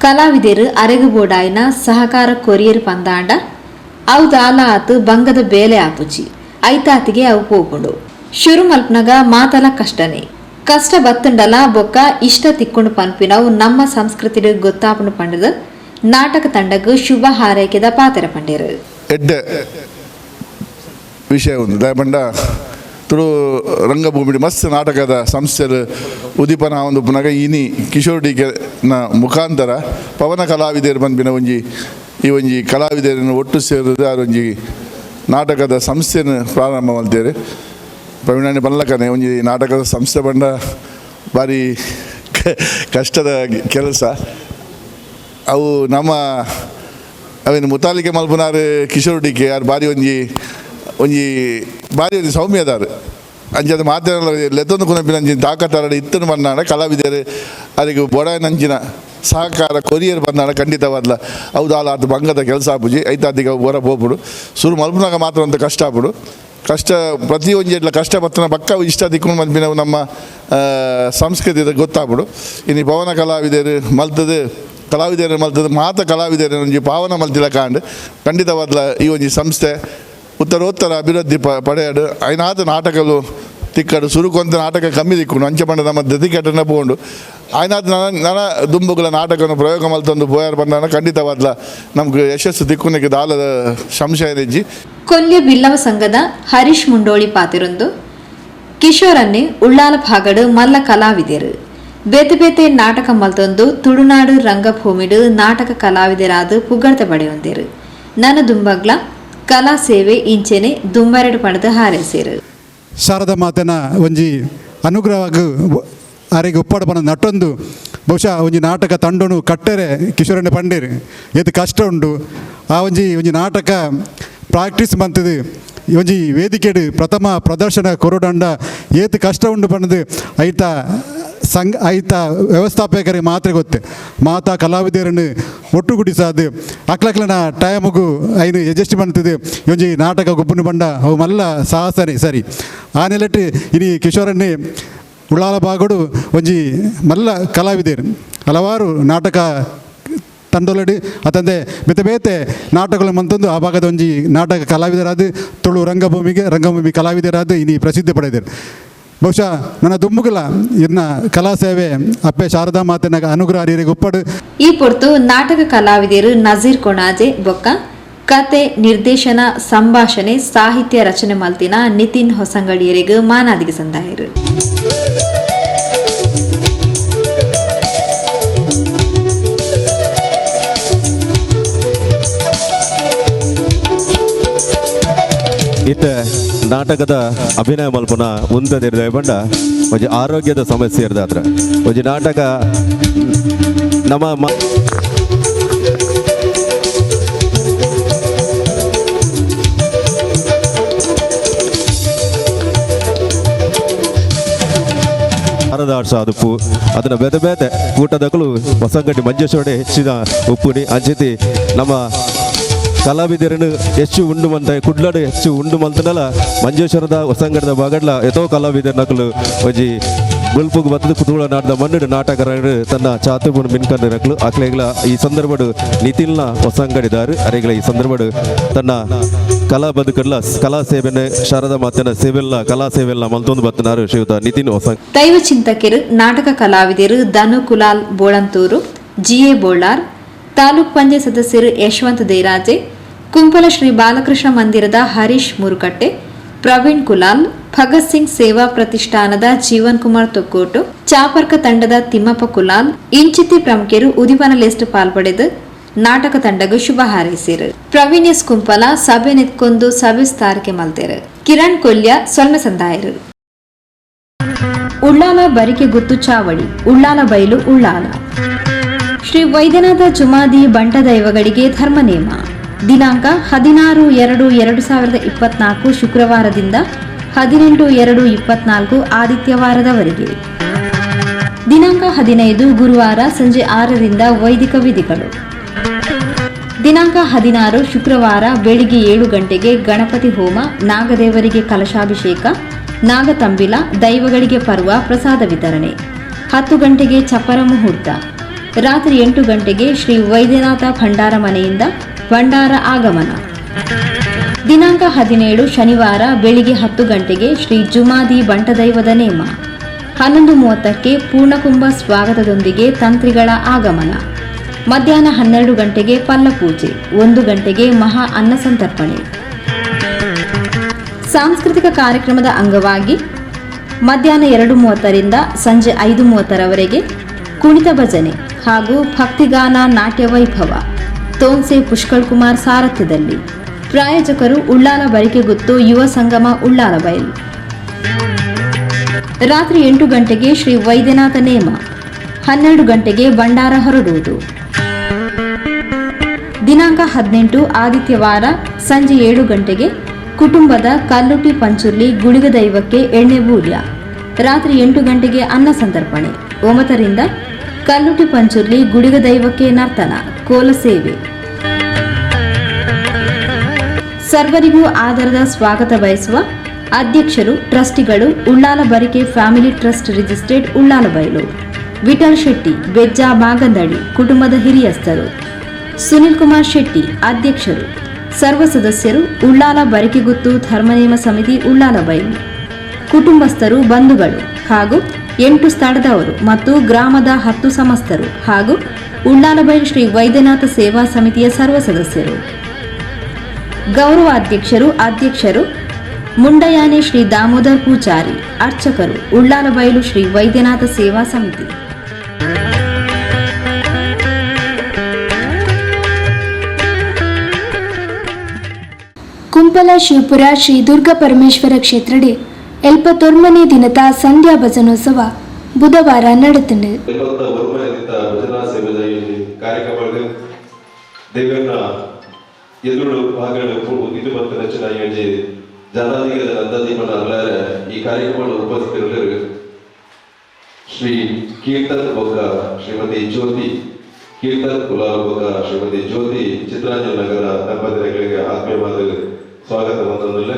Speaker 3: ಕಲಾವಿದರು ಅರೆಗು ಬೋಡಾಯಿನ ಸಹಕಾರ ಕೊರಿಯರ್ ಪಂದಾಂಡ ಅವು ದಾಲ ಆತು ಬಂಗದ ಬೇಲೆ ಆಪುಚಿ ಐತಾತಿಗೆ ಅವು ಪೋಪುಂಡು. ಶುರು ಮಲ್ಪನಾಗ ಮಾತಲ ಕಷ್ಟನೇ ಕಷ್ಟ ಬತ್ತಂಡಲ ಬೊಕ್ಕ ಇಷ್ಟ ತಿಕ್ಕೊಂಡು ಪನ್ಪಿನವು ನಮ್ಮ ಸಂಸ್ಕೃತಿ ಗೊತ್ತಾಪುಂಡು ಪಂಡದು ನಾಟಕ ತಂಡಗು ಶುಭ ಹಾರೈಕೆದ ಪಾತ್ರ ಪಂಡೇರು.
Speaker 18: ಎಡ್ಡೆ ವಿಷಯ ಒಂದು ದಯಪಂಡ ತುಳು ರಂಗಭೂಮಿ ಮಸ್ತ್ ನಾಟಕದ ಸಂಸ್ಥೆಯ ಉದೀಪನ ಒಂದು ಪುನಗ ಇನಿ ಕಿಶೋರ್ ಡಿಕೆನ ಮುಖಾಂತರ ಪವನ ಕಲಾವಿದರು ಬಂದಿನ ಒಂಜಿ ಈ ಒಂಜಿ ಕಲಾವಿದರನ್ನು ಒಟ್ಟು ಸೇರಿದ ಒಂಜಿ ನಾಟಕದ ಸಂಸ್ಥೆಯನ್ನು ಪ್ರಾರಂಭ ಮಾಡ್ತೇವೆ. ಪ್ರವೀಣಾಣಿ ಬಲ್ಲಕನೆ ಒಂಜಿ ನಾಟಕದ ಸಂಸ್ಥೆ ಬಂಡ ಭಾರಿ ಕಷ್ಟದ ಕೆಲಸ. ಅವು ನಮ್ಮ ಅವೇನು ಮುತಾಲಿಕೆ ಮಲ್ಪುನಾರು ಕಿಶೋರ್ ಡಿಕೆ ಯಾರು ಭಾರಿ ಒಂಜಿ ಒಂಜಿ ಭಾರಿ ಒಂಜಿ ಸೌಮ್ಯದಾರು ಅಂಚಾದ ಮಾತೆಲ್ಲ ಲೆತ್ತೊಂದು ಕುನಪಿನ ಅಂಚಿನ ತಾಕತ್ತಾರ ಇತ್ತನು ಬಂದಾಣ ಕಲಾವಿದರು ಅದಕ್ಕೆ ಬೊಡಾಯಿನಂಚಿನ ಸಹಕಾರ ಕೊರಿಯರ್ ಬಂದಾಣ ಖಂಡಿತವಾದ್ಲ ಹೌದಾಲ ಅದು ಬಂಗದ ಕೆಲಸ ಆಪುಜಿ ಐತಾದಿಗ ಹೊರ ಪೋಪುಡು ಸುರು ಮಲ್ಪುನಾಗ ಮಾತ್ರ ಅಂತ ಕಷ್ಟ ಆಪುಡು ಕಷ್ಟ ಪ್ರತಿ ಒಂಜಿ ಕಷ್ಟ ಬತ್ತನ ಪಕ್ಕ ಇಷ್ಟ ದಿಕ್ಕು ಮಲ್ಪಿನ ನಮ್ಮ ಸಂಸ್ಕೃತಿ ಗೊತ್ತಾಪುಡು. ಇನ್ನು ಪವನ ಕಲಾವಿದರು ಮಲ್ತದು ಕಲಾವಿದರು ಮಲ್ತದು ಮಾತ ಕಲಾವಿದರು ಒಂಜಿ ಪಾವನ ಮಲ್ತಿಲ ಕಾಂಡ್ ಖಂಡಿತವಾದ್ಲ ಈ ಒಂಜಿ ಸಂಸ್ಥೆ ಉತ್ತರೋತ್ತರ ಅಭಿವೃದ್ಧಿ ಪಡೆಯಡು ಐನಾದ ನಾಟಕಲು ತಿಕ್ಕಡು ಸುರುಕೊಂತ ನಾಟಕ ಕಮ್ಮಿ ದಿಕ್ಕು ಅಂಚೆ ಪಂಡ ನಮ್ಮ ದತಿಕಟ್ಟನ ಪೋಂಡು ಆಯ್ನಾದ ನನ್ನ ದುಂಬುಗಳ ನಾಟಕವನ್ನು ಪ್ರಯೋಗ ಮಲ್ತೊಂದು ಬೋಯಾರ್ ಬಂದಾನ ಖಂಡಿತವಾದ್ಲ ನಮ್ಗೆ ಯಶಸ್ಸು ದಿಕ್ಕುನಿಗೆ ದಾಲದ ಸಂಶಯ ಇಜ್ಜಿ.
Speaker 3: ಕೊಲ್ಯ ಬಿಲ್ಲವ ಸಂಘದ ಹರೀಶ್ ಮುಂಡೋಳಿ ಪಾತಿರೊಂದು ಕಿಶೋರನ್ನೇ ಉಳ್ಳಾಲ ಭಾಗಡು ಮಲ್ಲ ಕಲಾವಿದರು. ಬೇತೆ ಬೇತೆ ನಾಟಕ ಮಲ್ತೊಂದು ತುಳುನಾಡು ರಂಗಭೂಮಿಡು ನಾಟಕ ಕಲಾವಿದರಾದ ಪುಗರ್ತೆ ಪಡೆಯೊಂದೇರು. ನನ್ನ ದುಂಬಗ್ಲ ಕಲಾ ಸೇವೆ ಇಂಚೆನೆ ದುಂಬರೆಡು ಪಡೆದು ಹಾರೈಸಿರು.
Speaker 19: ಶಾರದಾ ಮಾತೆನ ಒಂಜಿ ಅನುಗ್ರಹವಾಗಿ ಆರಿಗೆ ಉಪ್ಪಾಡು ಬನ ನಟೊಂದು ಬಹುಶಃ ಒಂಜಿ ನಾಟಕ ತಂಡನು ಕಟ್ಟರೆ ಕಿಶೋರಣ್ಣ ಪಂಡೇರು ಏತ್ ಕಷ್ಟ ಉಂಡು. ಆ ಒಂಜಿ ಒಂಜಿ ನಾಟಕ ಪ್ರಾಕ್ಟೀಸ್ ಮಂತದು ಒಂಜಿ ವೇದಿಕೆಡು ಪ್ರಥಮ ಪ್ರದರ್ಶನ ಕೊರಡಂಡ ಏತ್ ಕಷ್ಟ ಉಂಡು ಪಂಡದು ಐತ ಸಂಘ ಐತ ವ್ಯವಸ್ಥಾಪಕರಿಗೆ ಮಾತ್ರ ಗೊತ್ತೆ. ಮಾತಾ ಕಲಾವಿದರನ್ನು ಒಟ್ಟುಗೂಡಿಸಾದು ಅಕ್ಲಕ್ಲನ ಟೈಮಗು ಐನು ಅಡ್ಜಸ್ಟ್ ಮಾಡ್ತದೆ ಒಂಜಿ ನಾಟಕ ಗೊಬ್ಬನ ಬಂಡ ಅವು ಮಲ್ಲ ಸಾಹಸನೆ ಸರಿ. ಆ ನೆಲೆಟ್ಟು ಇನಿ ಕಿಶೋರನ್ನೇ ಉಳ್ಳಾಲ ಬಾಗಡು ಒಂಜಿ ಮಲ್ಲ ಕಲಾವಿದರು ಹಲವಾರು ನಾಟಕ ತಂಡೊಲಡಿ ಅತಂದೆ ಬೇತೆ ಬೇತೆ ನಾಟಕಗಳು ಮಂತಂದು ಆ ಭಾಗದ ಒಂಜಿ ನಾಟಕ ಕಲಾವಿದರಾದ ತುಳು ರಂಗಭೂಮಿಗೆ ರಂಗಭೂಮಿ ಕಲಾವಿದರಾದ ಇನಿ ಪ್ರಸಿದ್ಧಿ ಪಡೆದರು. ಬಹುಶಃ ನನ್ನ ದುಂಬುಗಲ ಇದನ್ನ ಕಲಾ ಸೇವೆ ಅಪ್ಪೆ ಶಾರದಾ ಮಾತನ ಅನುಗ್ರಹ ಹರಿಯರಿಗೆ ಒಪ್ಪಡು.
Speaker 3: ಈ ಪೊರ್ತು ನಾಟಕ ಕಲಾವಿದರು ನಜೀರ್ ಕೊಣಾಜೆ ಬೊಕ್ಕ ಕತೆ ನಿರ್ದೇಶನ ಸಂಭಾಷಣೆ ಸಾಹಿತ್ಯ ರಚನೆ ಮಲ್ತಿನ ನಿತಿನ್ ಹೊಸಂಗಡಿಯರಿಗೆ ಮಾನಾದಿಗೆ ಸಂದಾಯರು.
Speaker 16: ಇತ್ತ ನಾಟಕದ ಅಭಿನಯ ಮಲ್ಪನ ಉಂತದಿರ್ದ ಬಂಡ ಒಂಜಿ ಆರೋಗ್ಯದ ಸಮಸ್ಯೆ ಇರ್ದಾತ್ರ ಒಂಜಿ ನಾಟಕ ನಮ್ಮ ಅರದಾಡ್ಸ ಉಪ್ಪು ಅದನ್ನ ಬೇತೆ ಬೇತೆ ಕೂಟದಕ್ಕಲು ಹೊಸಂಗಡ್ಡಿ ಮಂಜೇಶ್ವರ ಹೆಚ್ಚಿನ ಉಪ್ಪುನಿ ಅಂಚಿತಿ ನಮ್ಮ ಕಲಾವಿದರನ್ನು ಹೆಚ್ಚು ಉಂಡು ಮಂತ ಕುಡ್ಲಡು ಹೆಚ್ಚು ಉಂಡು ಮಂತನಲ ಮಂಜೇಶ್ವರದ ಹೊಸಂಗಡದ ಬಾಗಡ್ಲ ಎತೋ ಕಲಾವಿದರ ನಕಲು ಒಂಜಿ ಬುಲ್ಪುಗು ಬತ್ತದ ಕುತೂಳ ನಾಟದ ಮಣ್ಣು ನಾಟಕರನ್ನು ತನ್ನ ಚಾತುಪುನ ಮಿನ್ಕಂಡು ನಕಲು ಅಕ್ಲೆಗ್ಲ ಈ ಸಂದರ್ಭಡು ನಿತಿಲ್ನ ಹೊಸಂಗಡಿದಾರು ಅರೆಗ್ಲ ಈ ಸಂದರ್ಭಡು ತನ್ನ ಕಲಾ ಬದುಕಡ್ಲ ಕಲಾ ಸೇವೆನ ಶಾರದಾ ಮಾತನ ಸೇವೆಲ್ಲ ಕಲಾ ಸೇವೆಲ್ಲ ಮಲ್ತೊಂದು ಬತ್ತನಾರು ಶ್ರೀಯುತ ನಿತಿನ್ ಹೊಸಂಗ.
Speaker 3: ದೈವ ಚಿಂತಕರು ನಾಟಕ ಕಲಾವಿದರು ಧನು ಕುಲಾಲ್ ಬೋಳಂತೂರು, ಜಿಎ ಬೋಳಾರ್, ತಾಲೂಕ್ ಪಂಚಾಯತ್ ಸದಸ್ಯರು ಯಶವಂತ ದೇರಾಜೆ, ಕುಂಪಲ ಶ್ರೀ ಬಾಲಕೃಷ್ಣ ಮಂದಿರದ ಹರೀಶ್ ಮುರುಕಟ್ಟೆ, ಪ್ರವೀಣ್ ಕುಲಾಲ್, ಭಗತ್ ಸಿಂಗ್ ಸೇವಾ ಪ್ರತಿಷ್ಠಾನದ ಜೀವನ್ ಕುಮಾರ್ ತೊಕ್ಕೋಟು, ಚಾಪರ್ಕ ತಂಡದ ತಿಮ್ಮಪ್ಪ ಕುಲಾಲ್ ಇಂಚಿತಿ ಪ್ರಮುಖರು ಉದಿಪನ ಲಿಸ್ಟ್ ಪಾಲ್ಪಡೆದು ನಾಟಕ ತಂಡಗೂ ಶುಭ ಹಾರೈಸಿರು. ಪ್ರವೀಣ್ ಎಸ್ ಕುಂಪಲ ಸಭೆ ನಿತ್ಕೊಂಡು ಸಭೆ ಸ್ಥಾರಕ್ಕೆ ಮಲ್ತೇರು. ಕಿರಣ್ ಕೊಲ್ಯ ಸೊಲ್ಮೆ ಸಂದಾಯರು. ಉಳ್ಳಾಲ ಬರಿಕೆ ಗುತ್ತು ಚಾವಡಿ, ಉಳ್ಳಾಲ ಬೈಲು ಉಳ್ಳಾಲ. ಶ್ರೀ ವೈದ್ಯನಾಥ ಜುಮಾದಿ ಬಂಟದೈವಗಳಿಗೆ ಧರ್ಮನೇಮ. ದಿನಾಂಕ 16/2/2024 ಶುಕ್ರವಾರದಿಂದ 18/2/24 ಆದಿತ್ಯವಾರದವರೆಗೆ. ದಿನಾಂಕ 15 ಗುರುವಾರ ಸಂಜೆ 6ರಿಂದ ವೈದಿಕ ವಿಧಿಗಳು. ದಿನಾಂಕ 16 ಶುಕ್ರವಾರ ಬೆಳಿಗ್ಗೆ 7 ಗಂಟೆಗೆ ಗಣಪತಿ ಹೋಮ, ನಾಗದೇವರಿಗೆ ಕಲಶಾಭಿಷೇಕ, ನಾಗತಂಬಿಲ, ದೈವಗಳಿಗೆ ಪರ್ವ ಪ್ರಸಾದ ವಿತರಣೆ. 10 ಗಂಟೆಗೆ ಚಪ್ಪರ ಮುಹೂರ್ತ. ರಾತ್ರಿ 8 ಗಂಟೆಗೆ ಶ್ರೀ ವೈದ್ಯನಾಥ ಭಂಡಾರ ಮನೆಯಿಂದ ಭಂಡಾರ ಆಗಮನ. ದಿನಾಂಕ 17 ಶನಿವಾರ ಬೆಳಿಗ್ಗೆ 10 ಗಂಟೆಗೆ ಶ್ರೀ ಜುಮಾದಿ ಬಂಟದೈವದ ನೇಮ. 11:30ಕ್ಕೆ ಪೂರ್ಣಕುಂಭ ಸ್ವಾಗತದೊಂದಿಗೆ ತಂತ್ರಿಗಳ ಆಗಮನ. ಮಧ್ಯಾಹ್ನ 12 ಗಂಟೆಗೆ ಪಲ್ಲಪೂಜೆ, 1 ಗಂಟೆಗೆ ಮಹಾ ಅನ್ನ ಸಂತರ್ಪಣೆ. ಸಾಂಸ್ಕೃತಿಕ ಕಾರ್ಯಕ್ರಮದ ಅಂಗವಾಗಿ ಮಧ್ಯಾಹ್ನ 2:30ರಿಂದ ಸಂಜೆ 5:30ರವರೆಗೆ ಕುಣಿತ ಭಜನೆ ಹಾಗೂ ಭಕ್ತಿಗಾನ ನಾಟ್ಯ ವೈಭವ ತೋನ್ಸೆ ಪುಷ್ಕಳ್ ಕುಮಾರ್ ಸಾರಥ್ಯದಲ್ಲಿ. ಪ್ರಾಯೋಜಕರು ಉಳ್ಳಾಲ ಬರಿಕೆಗುತ್ತು ಯುವ ಸಂಗಮ ಉಳ್ಳಾಲ ಬಯಲು. ರಾತ್ರಿ 8 ಗಂಟೆಗೆ ಶ್ರೀ ವೈದ್ಯನಾಥ ನೇಮ, 12 ಗಂಟೆಗೆ ಭಂಡಾರ ಹೊರಡುವುದು. ದಿನಾಂಕ 18 ಆದಿತ್ಯವಾರ ಸಂಜೆ 7 ಗಂಟೆಗೆ ಕುಟುಂಬದ ಕಲ್ಲುಟಿ ಪಂಚುರ್ಲಿ ಗುಳಿಗ ದೈವಕ್ಕೆ ಎಣ್ಣೆ ಬೂಲ್ಯ. ರಾತ್ರಿ 8 ಗಂಟೆಗೆ ಅನ್ನ ಸಂತರ್ಪಣೆ. 9ರಿಂದ ಕಲ್ಲುಟಿ ಪಂಚುರ್ಲಿ ಗುಡಿಗ ದೈವಕ್ಕೆ ನರ್ತನ ಕೋಲ ಸೇವೆ. ಸರ್ವರಿಗೂ ಆದರದ ಸ್ವಾಗತ ಬಯಸುವ ಅಧ್ಯಕ್ಷರು ಟ್ರಸ್ಟಿಗಳು Ullal Barike family trust registered Ullal Bailu, Vittal Shetty Bejja Magandadi ಕುಟುಂಬದ ಹಿರಿಯಸ್ಥರು, ಸುನಿಲ್ ಕುಮಾರ್ ಶೆಟ್ಟಿ ಅಧ್ಯಕ್ಷರು, ಸರ್ವ ಸದಸ್ಯರು ಉಳ್ಳಾಲ ಬರಿಕೆಗುತ್ತು ಧರ್ಮನೇಮ ಸಮಿತಿ ಉಳ್ಳಾಲ ಬೈಲು, ಕುಟುಂಬಸ್ಥರು ಬಂಧುಗಳು ಹಾಗೂ 8 ಸ್ಥಳದವರು ಮತ್ತು ಗ್ರಾಮದ 10 ಸಮಸ್ತರು ಹಾಗೂ ಉಳ್ಳಾಲಬೈಲು ಶ್ರೀ ವೈದ್ಯನಾಥ ಸೇವಾ ಸಮಿತಿಯ ಸರ್ವ ಸದಸ್ಯರು. ಗೌರವಾಧ್ಯಕ್ಷರು ಅಧ್ಯಕ್ಷರು ಮುಂಡಯಾನೆ ಶ್ರೀ ದಾಮೋದರ್ ಪೂಜಾರಿ ಅರ್ಚಕರು, ಉಳ್ಳಾಲಬೈಲು ಶ್ರೀ ವೈದ್ಯನಾಥ ಸೇವಾ ಸಮಿತಿ.
Speaker 14: ಕುಂಪಲ ಶಿವಪುರ ಶ್ರೀ ದುರ್ಗಾ ಪರಮೇಶ್ವರ ಕ್ಷೇತ್ರಡೆ ಎಲ್ಪತ್ತೊರ್ಮನೇ ದಿನದ ಸಂಧ್ಯಾ ಭಜನೋತ್ಸವ ಬುಧವಾರ ನಡೆತಂಡು.
Speaker 16: ಕಾರ್ಯಕ್ರಮ ದೇವರನ್ನ ಎದುರು ಭಾಗಗಳು ಇದು ಮತ್ತು ರಚನಾ ಯೋಜನೆ ಜನಾಧಿಗಳ ಅಂದಾಜಿಮನ ಅಲ್ಲಾರೆ ಈ ಕಾರ್ಯಕ್ರಮ ಉಪಸ್ಥಿತರಿಲ್ಲರು ಶ್ರೀ ಕೀರ್ತನ್ ಬೊಕ್ಕ ಶ್ರೀಮತಿ ಜ್ಯೋತಿ ಕೀರ್ತನ್ ಕುಲಾಲ್ ಬೊಕ್ಕ ಶ್ರೀಮತಿ ಜ್ಯೋತಿ ಚಿತ್ರಾಂಜಲಿ ನಗರ ದಂಪತಿಗಳಿಗೆ ಆತ್ಮೀಯವಾದ ಸ್ವಾಗತ ಬಂದಿಲ್ಲ.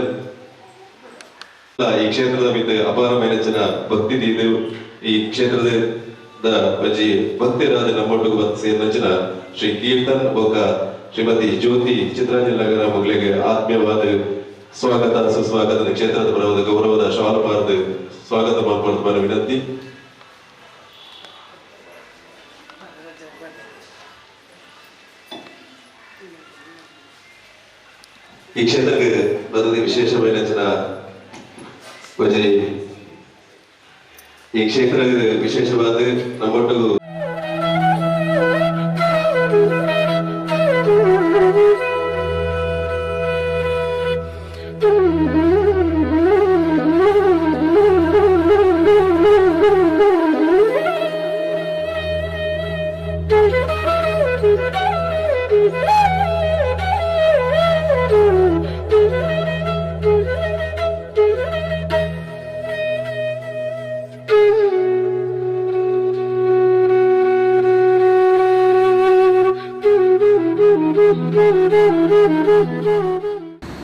Speaker 16: ಈ ಕ್ಷೇತ್ರದ ಮಿತ್ ಅಪಾರ ಮೇನಚಿನ ಭಕ್ತಿ ದೀದು ಈ ಕ್ಷೇತ್ರದ ಒಂಜಿ ಭಕ್ತಿರಾದ ನಮ್ಮೊಟ್ಟಿಗೆ ಬಂದು ಸೇರಿನಂಚಿನ ಶ್ರೀ ಕೀರ್ತನ್ ಬೊಕ್ಕ ಶ್ರೀಮತಿ ಜ್ಯೋತಿ ಚಿತ್ರಾಂಜಲಿ ನಗರ ಮಗಳಿಗೆ ಆತ್ಮೀಯವಾದ ಸ್ವಾಗತ ಸುಸ್ವಾಗತ. ಕ್ಷೇತ್ರದ ಬರವಾದ ಗೌರವದ ಶಾಲು ಬಾರದು ಸ್ವಾಗತ ಮಾಡ್ಕೊಂಡು ವಿನಂತಿ. ಈ ಕ್ಷೇತ್ರಕ್ಕೆ ಬದಲಿ ವಿಶೇಷ ಮೇನಚಿನ ಒಂಜಿ ಈ ಕ್ಷೇತ್ರ ವಿಶೇಷವಾದ ನಮ್ಮೊಟ್ಟಿಗೂ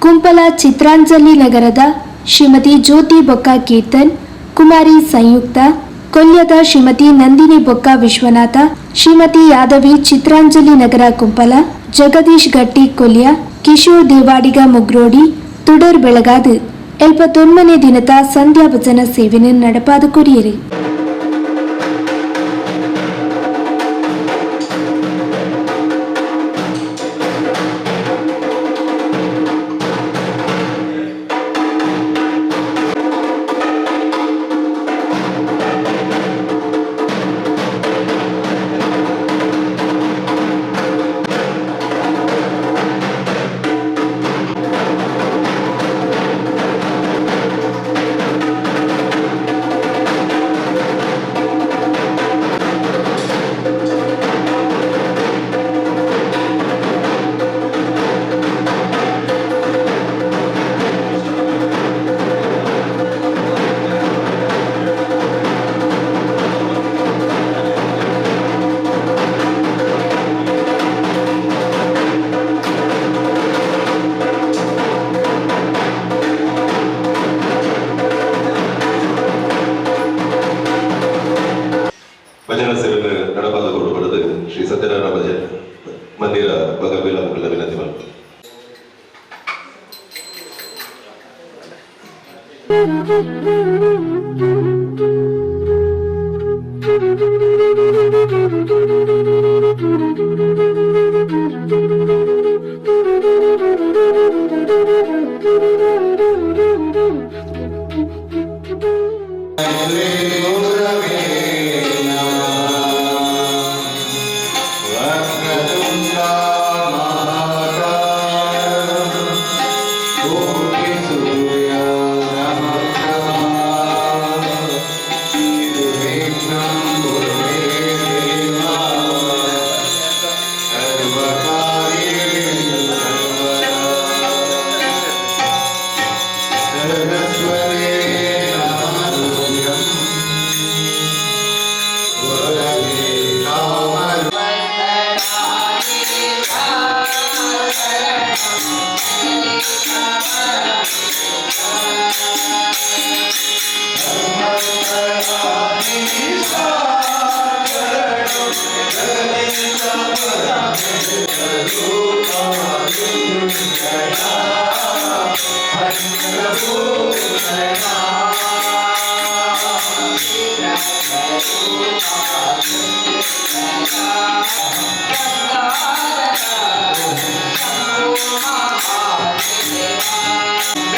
Speaker 14: ಕುಂಪಲ ಚಿತ್ರಾಂಜಲಿ ನಗರದ ಶ್ರೀಮತಿ ಜ್ಯೋತಿ ಬೊಕ್ಕ ಕೀರ್ತನ್, ಕುಮಾರಿ ಸಂಯುಕ್ತ, ಕೊಲ್ಯದ ಶ್ರೀಮತಿ ನಂದಿನಿ ಬೊಕ್ಕ ವಿಶ್ವನಾಥ, ಶ್ರೀಮತಿ ಯಾದವಿ ಚಿತ್ರಾಂಜಲಿ ನಗರ ಕುಂಪಲ, ಜಗದೀಶ್ ಗಟ್ಟಿ ಕೊಲ್ಯ, ಕಿಶೋರ್ ದೇವಾಡಿಗ ಮುಗ್ರೋಡಿ, ತುಡರ್ ಬೆಳಗಾದು 79 ದಿನದ ಸಂಧ್ಯಾ ಭಜನ ಸೇವೆಯನ್ನು நடಪಾದ ಕೊರಿಯರಿ.
Speaker 16: ಭಜನಾ ಸೇವೆಯನ್ನು ನಡಪಾದ ಕೊಡಬಾರದು ಶ್ರೀ ಸತ್ಯನಾರಾಯಣ ಭಜನೆ ಮಂದಿರ ಬಗಬಿಲ ಮುಗಿಲ ವಿನಂತಿ ಮಾಡ್ತಾರೆ.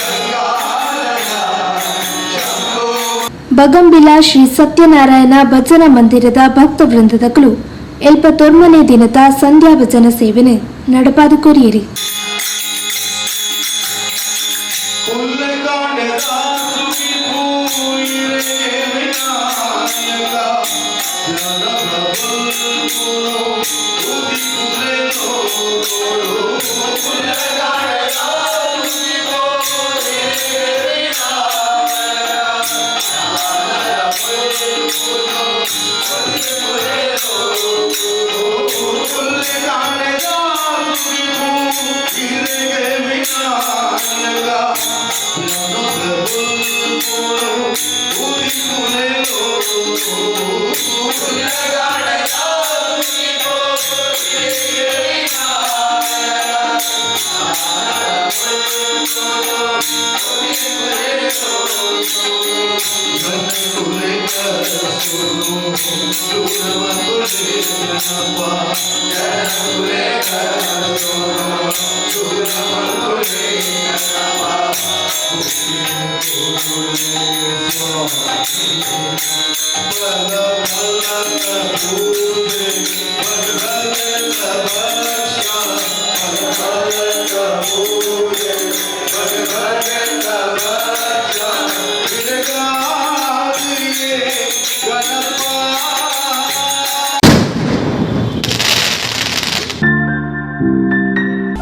Speaker 10: Ganga.
Speaker 14: ಬಗಂಬಿಲ ಶ್ರೀ ಸತ್ಯನಾರಾಯಣ ಭಜನಾ ಮಂದಿರದ ಭಕ್ತ ವೃಂದದಕುಲು ಎಲ್ಪ ತೊರ್ಮನೆ ದಿನದ ಸಂಧ್ಯಾ ಭಜನ ಸೇವೆನೆ ನಡಪಾದು ಕೊರಿಯರಿ.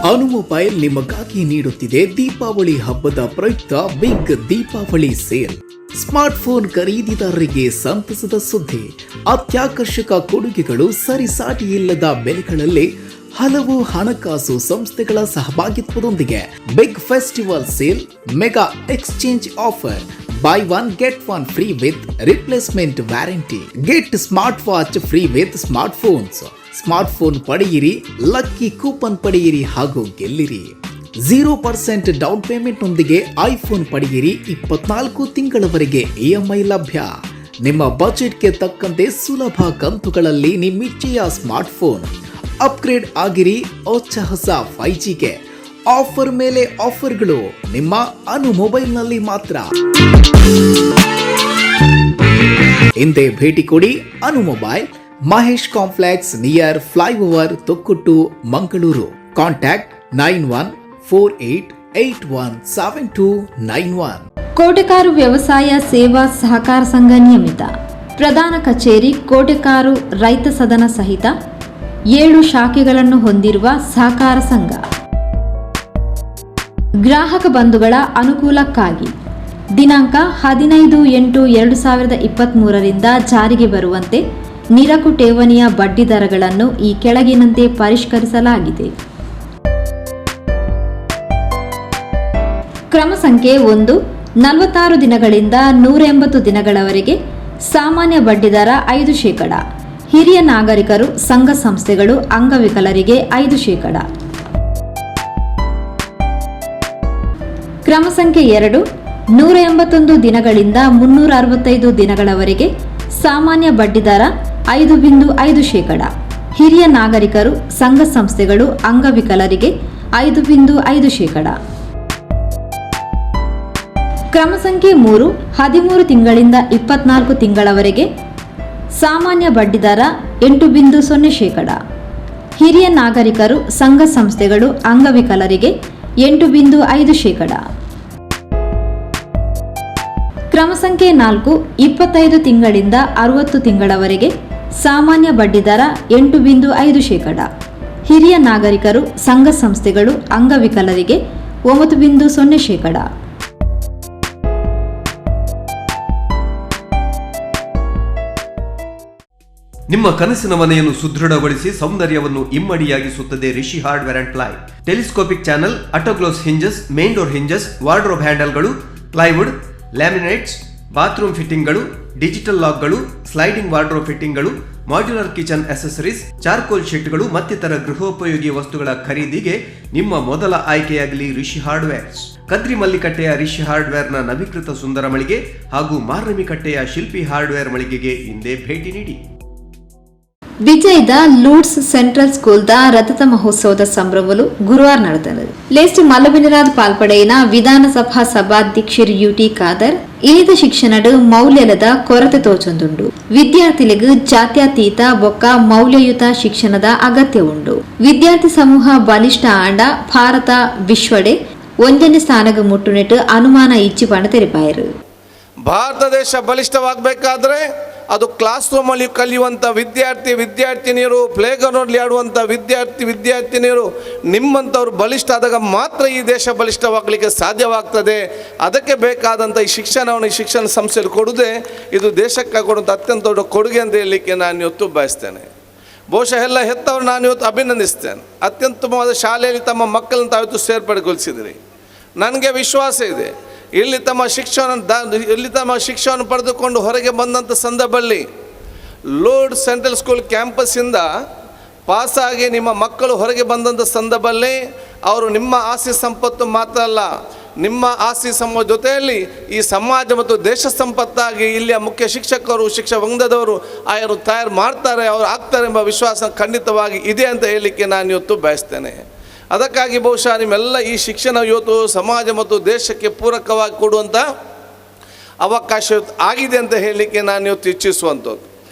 Speaker 20: ಅನು ಮೊಬೈಲ್ ನಿಮಗಾಗಿ ನೀಡುತ್ತಿದೆ ದೀಪಾವಳಿ ಹಬ್ಬದ ಪ್ರಯುಕ್ತ ಬಿಗ್ ದೀಪಾವಳಿ ಸೇಲ್. ಸ್ಮಾರ್ಟ್ಫೋನ್ ಖರೀದಿದಾರರಿಗೆ ಸಂತಸದ ಸುದ್ದಿ. ಅತ್ಯಾಕರ್ಷಕ ಕೊಡುಗೆಗಳು, ಸರಿಸಾಟಿಯಿಲ್ಲದ ಬೆಲೆಗಳಲ್ಲಿ ಹಲವು ಹಣಕಾಸು ಸಂಸ್ಥೆಗಳ ಸಹಭಾಗಿತ್ವದೊಂದಿಗೆ big festival sale, mega exchange offer, buy one get one free with replacement warranty, get smart watch free with smart phones. Smartphone ಪಡೆಯಿರಿ, ಲಕ್ಕಿ ಕೂಪನ್ ಪಡೆಯಿರಿ ಹಾಗೂ ಗೆಲ್ಲಿರಿ. 0% ಡೌನ್ ಪೇಮೆಂಟ್ನೊಂದಿಗೆ ಐಫೋನ್ ಪಡೆಯಿರಿ. 24 ತಿಂಗಳವರೆಗೆ ಇಎಂಐ ಲಭ್ಯ. ನಿಮ್ಮ ಬಜೆಟ್ಗೆ ತಕ್ಕಂತೆ ಸುಲಭ ಕಂತುಗಳಲ್ಲಿ ನಿಮ್ಮಿಚ್ಛೆಯ ಸ್ಮಾರ್ಟ್ಫೋನ್ ಅಪ್ಗ್ರೇಡ್ ಆಗಿರಿ ಹೊಚ್ಚ ಹೊಸ 5Gಗೆ. ಆಫರ್ ಮೇಲೆ ಆಫರ್ಗಳು ನಿಮ್ಮ ಅನು ಮೊಬೈಲ್ನಲ್ಲಿ ಮಾತ್ರ. ಹಿಂದೆ ಭೇಟಿ ಕೊಡಿ Anu mobile, Mahesh complex, near flyover, Thokkottu, Mangaluru. Contact 9148817291.
Speaker 3: Kotekar ವ್ಯವಸಾಯ ಸೇವಾ ಸಹಕಾರ ಸಂಘ ನಿಯಮಿತ ಪ್ರಧಾನ ಕಚೇರಿ ಕೋಟೆಕಾರು ರೈತ ಸದನ ಸಹಿತ 7 ಶಾಖೆಗಳನ್ನು ಹೊಂದಿರುವ ಸಹಕಾರ ಸಂಘ. ಗ್ರಾಹಕ ಬಂಧುಗಳ ಅನುಕೂಲಕ್ಕಾಗಿ ದಿನಾಂಕ 15/8/2023ರಿಂದ ಜಾರಿಗೆ ಬರುವಂತೆ ನಿರಕು ಠೇವಣಿಯ ಬಡ್ಡಿ ದರಗಳನ್ನು ಈ ಕೆಳಗಿನಂತೆ ಪರಿಷ್ಕರಿಸಲಾಗಿದೆ. ಕ್ರಮ ಸಂಖ್ಯೆ 1, 46 ದಿನಗಳಿಂದ 180 ದಿನಗಳವರೆಗೆ ಸಾಮಾನ್ಯ ಬಡ್ಡಿದರ 5%, ಹಿರಿಯ ನಾಗರಿಕರು, ಸಂಘ ಸಂಸ್ಥೆಗಳು, ಅಂಗವಿಕಲರಿಗೆ 5%. ಕ್ರಮ ಸಂಖ್ಯೆ 2, 181 ದಿನಗಳಿಂದ 365 ದಿನಗಳವರೆಗೆ ಸಾಮಾನ್ಯ ಬಡ್ಡಿದರ 5.5%, ಹಿರಿಯ ನಾಗರಿಕರು, ಸಂಘ ಸಂಸ್ಥೆಗಳು, ಅಂಗವಿಕಲರಿಗೆ 5.5%. ಕ್ರಮ ಸಂಖ್ಯೆ 3, 13 ತಿಂಗಳಿಂದ 24 ತಿಂಗಳವರೆಗೆ ಸಾಮಾನ್ಯ ಬಡ್ಡಿದರ 8.0%, ಹಿರಿಯ ನಾಗರಿಕರು, ಸಂಘ ಸಂಸ್ಥೆಗಳು, ಅಂಗವಿಕಲರಿಗೆ 8.5%. ಕ್ರಮ ಸಂಖ್ಯೆ 4, 25 ತಿಂಗಳಿಂದ 60 ತಿಂಗಳವರೆಗೆ ಸಾಮಾನ್ಯ ಬಡ್ಡಿದರ 8.5%, ಹಿರಿಯ ನಾಗರಿಕರು, ಸಂಘ ಸಂಸ್ಥೆಗಳು, ಅಂಗವಿಕಲರಿಗೆ 9.0%.
Speaker 2: ನಿಮ್ಮ ಕನಸಿನ ಮನೆಯನ್ನು ಸುದೃಢಗೊಳಿಸಿ ಸೌಂದರ್ಯವನ್ನು ಇಮ್ಮಡಿಯಾಗಿಸುತ್ತದೆ Rishi hardware and ply. Telescopic channel, auto close hinges, main door hinges, wardrobe ಹ್ಯಾಂಡಲ್ಗಳು, plywood, laminates, bathroom ಫಿಟ್ಟಿಂಗ್ಗಳು, digital ಲಾಕ್ಗಳು, sliding wardrobe ಫಿಟ್ಟಿಂಗ್ಗಳು, modular kitchen accessories, charcoal ಶೀಟ್ಗಳು ಮತ್ತಿತರ ಗೃಹೋಪಯೋಗಿ ವಸ್ತುಗಳ ಖರೀದಿಗೆ ನಿಮ್ಮ ಮೊದಲ ಆಯ್ಕೆಯಾಗಲಿ ರಿಷಿ ಹಾರ್ಡ್ವೇರ್ಸ್. ಕದ್ರಿ ಮಲ್ಲಿಕಟ್ಟೆಯ ರಿಷಿ ಹಾರ್ಡ್ವೇರ್ನ ನವೀಕೃತ ಸುಂದರ ಮಳಿಗೆ ಹಾಗೂ ಮಾರ್ನಮಿಕಟ್ಟೆಯ ಶಿಲ್ಪಿ ಹಾರ್ಡ್ವೇರ್ ಮಳಿಗೆಗೆ ಹಿಂದೆ ಭೇಟಿ ನೀಡಿ.
Speaker 3: ಬಿಜೈದ ಲೂಡ್ಸ್ ಸೆಂಟ್ರಲ್ ಸ್ಕೂಲ್ದ ರಥತ ಮಹೋತ್ಸವದ ಸಂಭ್ರಮಲು ಗುರುವಾರ ನಡೆದನು. ಲೇಸ್ಟ್ ಮಲ್ಲಬಿನರಾದ್ ಪಾಲ್ಪಡೆಯಿನ ವಿಧಾನಸಭಾ ಸಭಾಧ್ಯಕ್ಷರು ಯುಟಿ ಖಾದರ್ ಇನಿತ ಶಿಕ್ಷಣಡು ಮೌಲ್ಯಲದ ಕೊರತೆ ತೋಚೊಂದುಂಡು. ವಿದ್ಯಾರ್ಥಿಲಿಗೆ ಜಾತ್ಯತೀತ ಬೊಕ್ಕ ಮೌಲ್ಯಯುತ ಶಿಕ್ಷಣದ ಅಗತ್ಯ ಉಂಡು. ವಿದ್ಯಾರ್ಥಿ ಸಮೂಹ ಬಲಿಷ್ಠ ಆಂಡ ಭಾರತ ವಿಶ್ವಡೆ ಒಂಜನೇ ಸ್ಥಾನಕ್ಕೆ ಮುಟ್ಟುನೆಟ್ಟು ಅನುಮಾನ ಇಚ್ಚಿ ಪಣ ತೆರಿಪಾಯರು.
Speaker 21: ಭಾರತ ದೇಶ ಬಲಿಷ್ಠವಾಗಬೇಕಾದ್ರೆ ಅದು ಕ್ಲಾಸ್ ರೂಮಲ್ಲಿ ಕಲಿಯುವಂಥ ವಿದ್ಯಾರ್ಥಿ ವಿದ್ಯಾರ್ಥಿನಿಯರು, ಪ್ಲೇಗ್ರೌಂಡಲ್ಲಿ ಆಡುವಂಥ ವಿದ್ಯಾರ್ಥಿ ವಿದ್ಯಾರ್ಥಿನಿಯರು ನಿಮ್ಮಂಥವ್ರು ಬಲಿಷ್ಠ ಆದಾಗ ಮಾತ್ರ ಈ ದೇಶ ಬಲಿಷ್ಠವಾಗಲಿಕ್ಕೆ ಸಾಧ್ಯವಾಗ್ತದೆ. ಅದಕ್ಕೆ ಬೇಕಾದಂಥ ಈ ಶಿಕ್ಷಣವನ್ನು ಈ ಶಿಕ್ಷಣ ಸಂಸ್ಥೆಯಲ್ಲಿ ಕೊಡುವುದೇ ಇದು ದೇಶಕ್ಕೆ ಕೊಡುವಂಥ ಅತ್ಯಂತ ದೊಡ್ಡ ಕೊಡುಗೆ ಅಂತ ಹೇಳಲಿಕ್ಕೆ ನಾನು ಇವತ್ತು ಬಯಸ್ತೇನೆ. ಬಹುಶಃ ಎಲ್ಲ ಹೆತ್ತವರು ನಾನು ಇವತ್ತು ಅಭಿನಂದಿಸ್ತೇನೆ. ಅತ್ಯುತ್ತಮವಾದ ಶಾಲೆಯಲ್ಲಿ ತಮ್ಮ ಮಕ್ಕಳನ್ನು ತಾವಿತ್ತು ಸೇರ್ಪಡೆಗೊಳಿಸಿದಿರಿ. ನನಗೆ ವಿಶ್ವಾಸ ಇದೆ, ಇಲ್ಲಿ ತಮ್ಮ ಶಿಕ್ಷಣ ಪಡೆದುಕೊಂಡು ಹೊರಗೆ ಬಂದಂಥ ಸಂದರ್ಭದಲ್ಲಿ ಲೋರ್ಡ್ ಸೆಂಟ್ರಲ್ ಸ್ಕೂಲ್ ಕ್ಯಾಂಪಸ್ಸಿಂದ ಪಾಸಾಗಿ ನಿಮ್ಮ ಮಕ್ಕಳು ಹೊರಗೆ ಬಂದಂಥ ಸಂದರ್ಭದಲ್ಲಿ ಅವರು ನಿಮ್ಮ ಆಸ್ತಿ ಸಂಪತ್ತು ಮಾತ್ರ ಅಲ್ಲ, ನಿಮ್ಮ ಆಸ್ತಿ ಸಂಪತ್ತು ಜೊತೆಯಲ್ಲಿ ಈ ಸಮಾಜ ಮತ್ತು ದೇಶ ಸಂಪತ್ತಾಗಿ ಇಲ್ಲಿಯ ಮುಖ್ಯ ಶಿಕ್ಷಕರು, ಶಿಕ್ಷಕ ವೃಂದದವರು ಆಯರು ತಯಾರು ಮಾಡ್ತಾರೆ, ಅವರು ಆಗ್ತಾರೆ ಎಂಬ ವಿಶ್ವಾಸ ಖಂಡಿತವಾಗಿ ಇದೆ ಅಂತ ಹೇಳಲಿಕ್ಕೆ ನಾನು ಇವತ್ತು ಬಯಸ್ತೇನೆ. ಅದಕ್ಕಾಗಿ ಬಹುಶಃ ನಿಮ್ಮೆಲ್ಲ ಈ ಶಿಕ್ಷಣ ಇವತ್ತು ಸಮಾಜ ಮತ್ತು ದೇಶಕ್ಕೆ ಪೂರಕವಾಗಿ ಕೊಡುವಂಥ ಅವಕಾಶ ಆಗಿದೆ ಅಂತ ಹೇಳಲಿಕ್ಕೆ ನಾನು ಇವತ್ತು ಇಚ್ಛಿಸುವಂಥದ್ದು.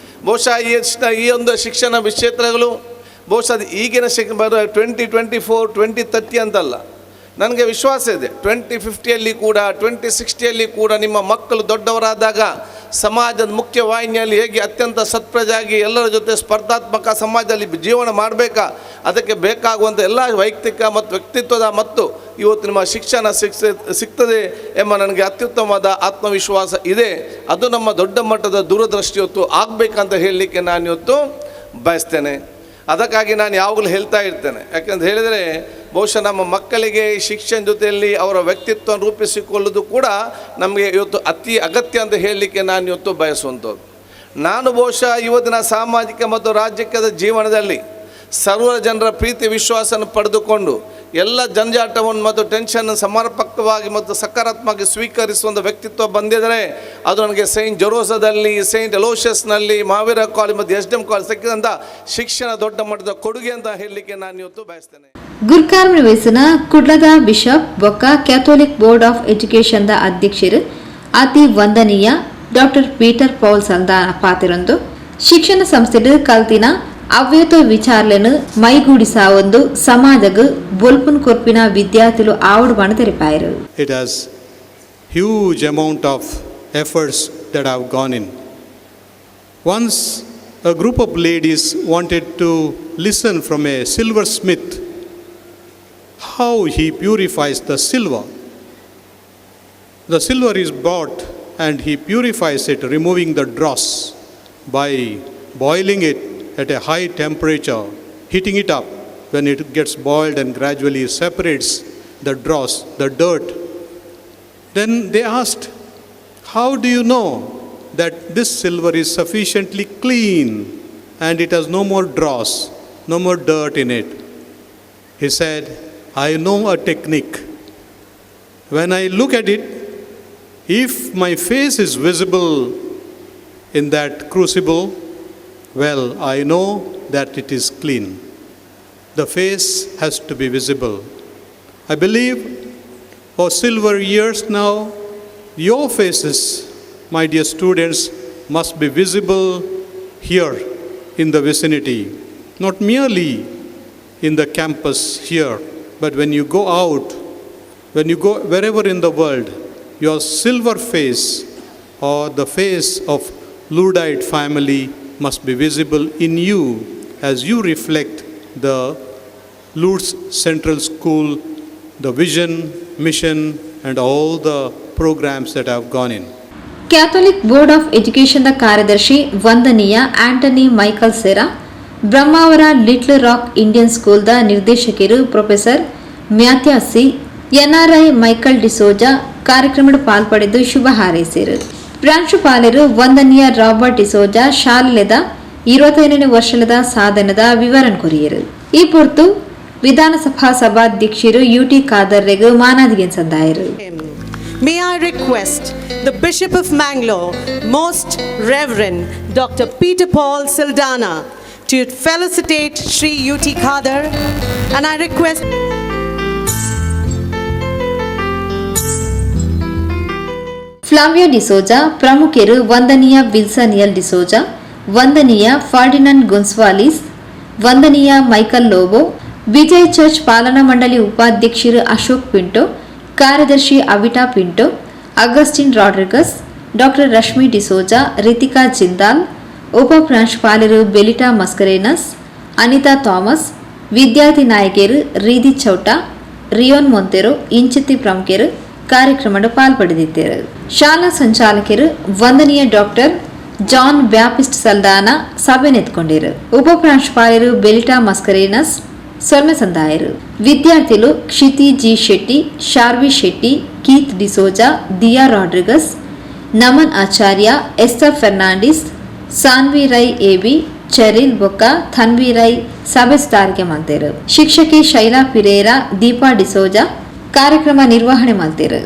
Speaker 21: ಬಹುಶಃ ಈ ಒಂದು ಶಿಕ್ಷಣ ಕ್ಷೇತ್ರಗಳು ಬಹುಶಃ ಅದು ಈಗಿನ 2024 2030 ಅಂತಲ್ಲ, ನನಗೆ ವಿಶ್ವಾಸ ಇದೆ 2050ಯಲ್ಲಿ ಕೂಡ 2060ಯಲ್ಲಿ ಕೂಡ ನಿಮ್ಮ ಮಕ್ಕಳು ದೊಡ್ಡವರಾದಾಗ ಸಮಾಜದ ಮುಖ್ಯ ವಾಹಿನಿಯಲ್ಲಿ ಹೇಗೆ ಅತ್ಯಂತ ಸತ್ಪ್ರಜಾಗಿ ಎಲ್ಲರ ಜೊತೆ ಸ್ಪರ್ಧಾತ್ಮಕ ಸಮಾಜದಲ್ಲಿ ಜೀವನ ಮಾಡಬೇಕಾ, ಅದಕ್ಕೆ ಬೇಕಾಗುವಂಥ ಎಲ್ಲ ವೈಯಕ್ತಿಕ ಮತ್ತು ವ್ಯಕ್ತಿತ್ವದ ಮತ್ತು ಇವತ್ತು ನಿಮ್ಮ ಶಿಕ್ಷಣ ಸಿಗ್ತದೆ ಎಂಬ ನನಗೆ ಅತ್ಯುತ್ತಮವಾದ ಆತ್ಮವಿಶ್ವಾಸ ಇದೆ. ಅದು ನಮ್ಮ ದೊಡ್ಡ ಮಟ್ಟದ ದೂರದೃಷ್ಟಿ ಇವತ್ತು ಆಗಬೇಕಂತ ಹೇಳಲಿಕ್ಕೆ ನಾನು ಇವತ್ತು ಬಯಸ್ತೇನೆ. ಅದಕ್ಕಾಗಿ ನಾನು ಯಾವಾಗಲೂ ಹೇಳ್ತಾ ಇರ್ತೇನೆ. ಯಾಕೆಂತ ಹೇಳಿದರೆ ಬಹುಶಃ ನಮ್ಮ ಮಕ್ಕಳಿಗೆ ಶಿಕ್ಷಣ ಜೊತೆಯಲ್ಲಿ ಅವರ ವ್ಯಕ್ತಿತ್ವ ರೂಪಿಸಿಕೊಳ್ಳೋದು ಕೂಡ ನಮಗೆ ಇವತ್ತು ಅತಿ ಅಗತ್ಯ ಅಂತ ಹೇಳಲಿಕ್ಕೆ ನಾನು ಇವತ್ತು ಬಯಸುವಂಥದ್ದು. ನಾನು ಬಹುಶಃ ಇವತ್ತಿನ ಸಾಮಾಜಿಕ ಮತ್ತು ರಾಜಕೀಯದ ಜೀವನದಲ್ಲಿ ಸರ್ವ ಜನರ ಪ್ರೀತಿ ವಿಶ್ವಾಸವನ್ನು ಪಡೆದುಕೊಂಡು ಎಲ್ಲ ಜಂಜಾಟವನ್ನು ಮತ್ತು ಟೆನ್ಷನ್ ಸಮರ್ಪಕವಾಗಿ ಮತ್ತು ಸಕಾರಾತ್ಮಕವಾಗಿ ಸ್ವೀಕರಿಸುವ ಒಂದು ವ್ಯಕ್ತಿತ್ವ ಬಂದಿದ್ದರೆ ಅದು ನನಗೆ ಸೈಂಟ್ ಜೊರೋಸದಲ್ಲಿ, ಸೈಂಟ್ ಅಲೋಷಿಯಸ್ನಲ್ಲಿ, ಮಹಾವೀರ ಕಾಲೇಜ್ ಮತ್ತು ಎಸ್ ಡಿ ಎಂ ಕಾಲೇಜ್ ಸಿಕ್ಕಿದಂಥ ಶಿಕ್ಷಣ ದೊಡ್ಡ ಮಟ್ಟದ ಕೊಡುಗೆ ಅಂತ ಹೇಳಲಿಕ್ಕೆ ನಾನು ಇವತ್ತು ಬಯಸ್ತೇನೆ.
Speaker 3: ಗುರ್ಕಾರ್ಮಿ ವಯಸ್ಸಿನ ಕುಡ್ಲದ ಬಿಷಪ್ ಬೊಕ್ಕ ಕ್ಯಾಥೋಲಿಕ್ ಬೋರ್ಡ್ ಆಫ್ ಎಜುಕೇಷನ್ದ ಅಧ್ಯಕ್ಷರು ಅತಿ ವಂದನೀಯ ಡಾಕ್ಟರ್ ಪೀಟರ್ ಪೌಲ್ ಸಂದಾನ ಪಾತಿರೊಂದು ಶಿಕ್ಷಣ ಸಂಸ್ಥೆ ಕಲ್ತಿನ ಅವ್ಯತ ವಿಚಾರలను ಮೈಗೂಡಿಸಾವೊಂದು ಸಮಾಜಗ್ ಬೊಲ್ಪುನ್ ಕೊರ್ಪಿನ ವಿದ್ಯಾರ್ಥಿಗಳು ಆವಡು ಬಣ ತೆರಿಪಾಯರು.
Speaker 22: It has huge amount of efforts that have gone in. Once a group of ladies wanted to listen from a silversmith how he purifies the silver. The silver is bought and he purifies it, removing the dross by boiling it at a high temperature, heating it up. When it gets boiled and gradually separates the dross, the dirt. Then they asked, how do you know that this silver is sufficiently clean and it has no more dross, no more dirt in it? He said, I know a technique. When I look at it, if my face is visible in that crucible, well, I know that it is clean. The face has to be visible. I believe for silver years now, your faces, my dear students, must be visible here in the vicinity, not merely in the campus here, but when you go out, when you go wherever in the world, your silver face or the face of Luddite family must be visible in you as you reflect the Lourdes Central School, the vision, mission, and all the programs that have gone in.
Speaker 3: Catholic board of ಎಜುಕೇಷನ್ದ ಕಾರ್ಯದರ್ಶಿ ವಂದನೀಯ Antony Michael Sera, Brahmavar little rock Indian ಸ್ಕೂಲ್ದ ನಿರ್ದೇಶಕರು ಪ್ರೊಫೆಸರ್ ಮ್ಯಾಥ್ಯಾಸಿ, ಎನ್ಆರ್ಐ ಮೈಕಲ್ ಡಿಸೋಜಾ ಕಾರ್ಯಕ್ರಮದ ಪಾಲ್ಪಡೆದು ಶುಭ ಹಾರೈಸಿರು. ಪ್ರಾಂಶುಪಾಲರು ವಂದನೀಯ ರಾಬರ್ಟ್ ಡಿಸೋಜಾ ಶಾಲೆದ 25ನೇ ವರ್ಷದ ಸಾಧನದ ವಿವರಣೆ ಕೊರಿಯರು. ಈ ಪೊರ್ತು ವಿಧಾನಸಭಾ ಸಭಾಧ್ಯಕ್ಷರು ಯುಟಿ ಖಾದರ್ರೆಗ್ ಮಾನಾದಿಗೆ ಸಂದಾಯರು.
Speaker 23: May I request the Bishop of Mangalore, Most Reverend Dr. Peter Paul Saldana, to to felicitate Shri U.T. Khader, and I request
Speaker 3: Flavio D'Souza ಪ್ರಮುಖರು ವಂದನೀಯ ವಿಲ್ಸನಿಯಲ್ ಡಿಸೋಜಾ, ವಂದನೀಯ ಫರ್ಡಿನಂಡ್ ಗೊನ್ಸಾಲ್ವಿಸ್, ವಂದನೀಯ ಮೈಕಲ್ ಲೋಬೋ, ವಿಜಯ್ ಚರ್ಚ್ ಪಾಲನಾ ಮಂಡಳಿ ಉಪಾಧ್ಯಕ್ಷರು ಅಶೋಕ್ ಪಿಂಟೋ, ಕಾರ್ಯದರ್ಶಿ ಅವಿಟಾ Pinto, Augustine Rodrigues, doctor Rashmi D'Souza, Ritika Jindal, ಉಪ ಪ್ರಾಂಶುಪಾಲರು ಬೆಲಿಟಾ ಮಸ್ಕರೇನಸ್, ಅನಿತಾ ಥಾಮಸ್, ವಿದ್ಯಾರ್ಥಿ ನಾಯಕಿಯರು ರೀದಿ ಚೌಟಾ, ರಿಯೋನ್ ಮೊಂತೆರೋ ಇಂಚಿತ್ತಿ ಪ್ರಮುಖರು ಕಾರ್ಯಕ್ರಮದ ಪಾಲ್ಪಡೆದಿದ್ದರು. ಶಾಲಾ ಸಂಚಾಲಕರು ವಂದನೀಯ ಡಾಕ್ಟರ್ ಜಾನ್ ಬ್ಯಾಪಿಸ್ಟ್ ಸಲ್ದಾನ ಸಭೆ ನೆತ್ಕೊಂಡಿರು. ಉಪ ಪ್ರಾಂಶುಪಾಲರು ಬೆಲಿಟಾ ಮಸ್ಕರೇನಸ್ ಸೊಲ್ಮೆ ಸಂದಾಯರು. ವಿದ್ಯಾರ್ಥಿಗಳು Kshiti G Shetty, Sharvi Shetty, Keith D'Souza, Diya Rodrigues, Naman Acharya, Esther Fernandes, Saanvi Rai AB, Cheryl ಬೊಕ್ಕ ಥನ್ವಿ ರೈ ಸಭೆ ಸುಧಾರಿಕೆ ಮಾಡ್ತೇರು. ಶಿಕ್ಷಕಿ ಶೈಲಾ ಪಿರೇರಾ, ದೀಪಾ ಡಿಸೋಜಾ ಕಾರ್ಯಕ್ರಮ ನಿರ್ವಹಣೆ ಮಾಡ್ತೇರು.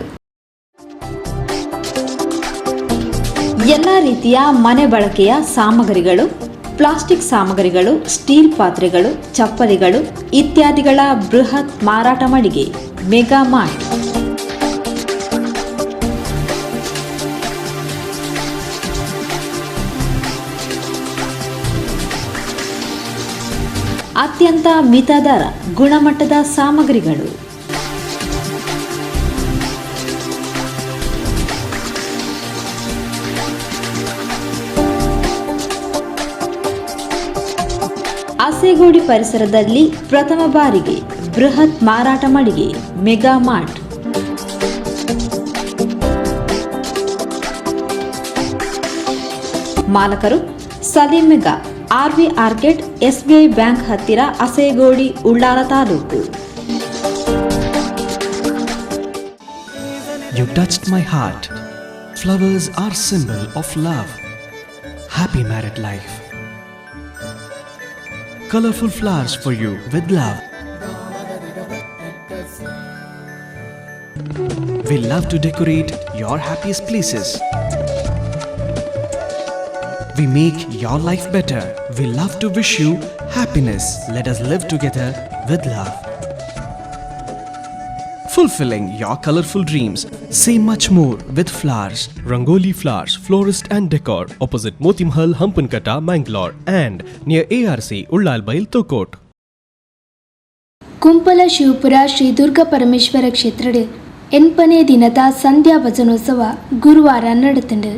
Speaker 3: ಎಲ್ಲ ರೀತಿಯ ಮನೆ ಬಳಕೆಯ ಸಾಮಗ್ರಿಗಳು, ಪ್ಲಾಸ್ಟಿಕ್ ಸಾಮಗ್ರಿಗಳು, ಸ್ಟೀಲ್ ಪಾತ್ರೆಗಳು, ಚಪ್ಪಲಿಗಳು ಇತ್ಯಾದಿಗಳ ಬೃಹತ್ ಮಾರಾಟ ಮಳಿಗೆ ಮೆಗಾ ಮಾರ್ಟ್. ಅತ್ಯಂತ ಮಿತ ದರ, ಗುಣಮಟ್ಟದ ಸಾಮಗ್ರಿಗಳು. ಅಸೇಗೋಡಿ ಪರಿಸರದಲ್ಲಿ ಪ್ರಥಮ ಬಾರಿಗೆ ಬೃಹತ್ ಮಾರಾಟ ಮಳಿಗೆ ಮೆಗಾ ಮಾರ್ಟ್. ಮಾಲಕರು Saleem mega, RV arcade, SBI bank ಹತ್ತಿರ, ಅಸೇಗೋಡಿ, ಉಳ್ಳಾಲ ತಾಲೂಕು.
Speaker 1: You touched my heart. Flowers are symbol of love. Happy married life. Colorful flowers for you with love. We love to decorate your happiest places. We make your life better. We love to wish you happiness. Let us live together with love. Fulfilling your colorful dreams. Say much more with flowers.
Speaker 5: Rangoli Flowers, Florist and Decor, opposite Moti Mahal, Hampankatta, Mangalore, and near ARC, Ullalbail, Tokot.
Speaker 14: Kumpala Shivapura Shri Durga Parameshwara ಕ್ಷೇತ್ರಡ್ ಎನ್ಪನೇ ದಿನದ ಸಂಧ್ಯಾ ಭಜನೋತ್ಸವ ಗುರುವಾರ ನಡೆತುಂಡು.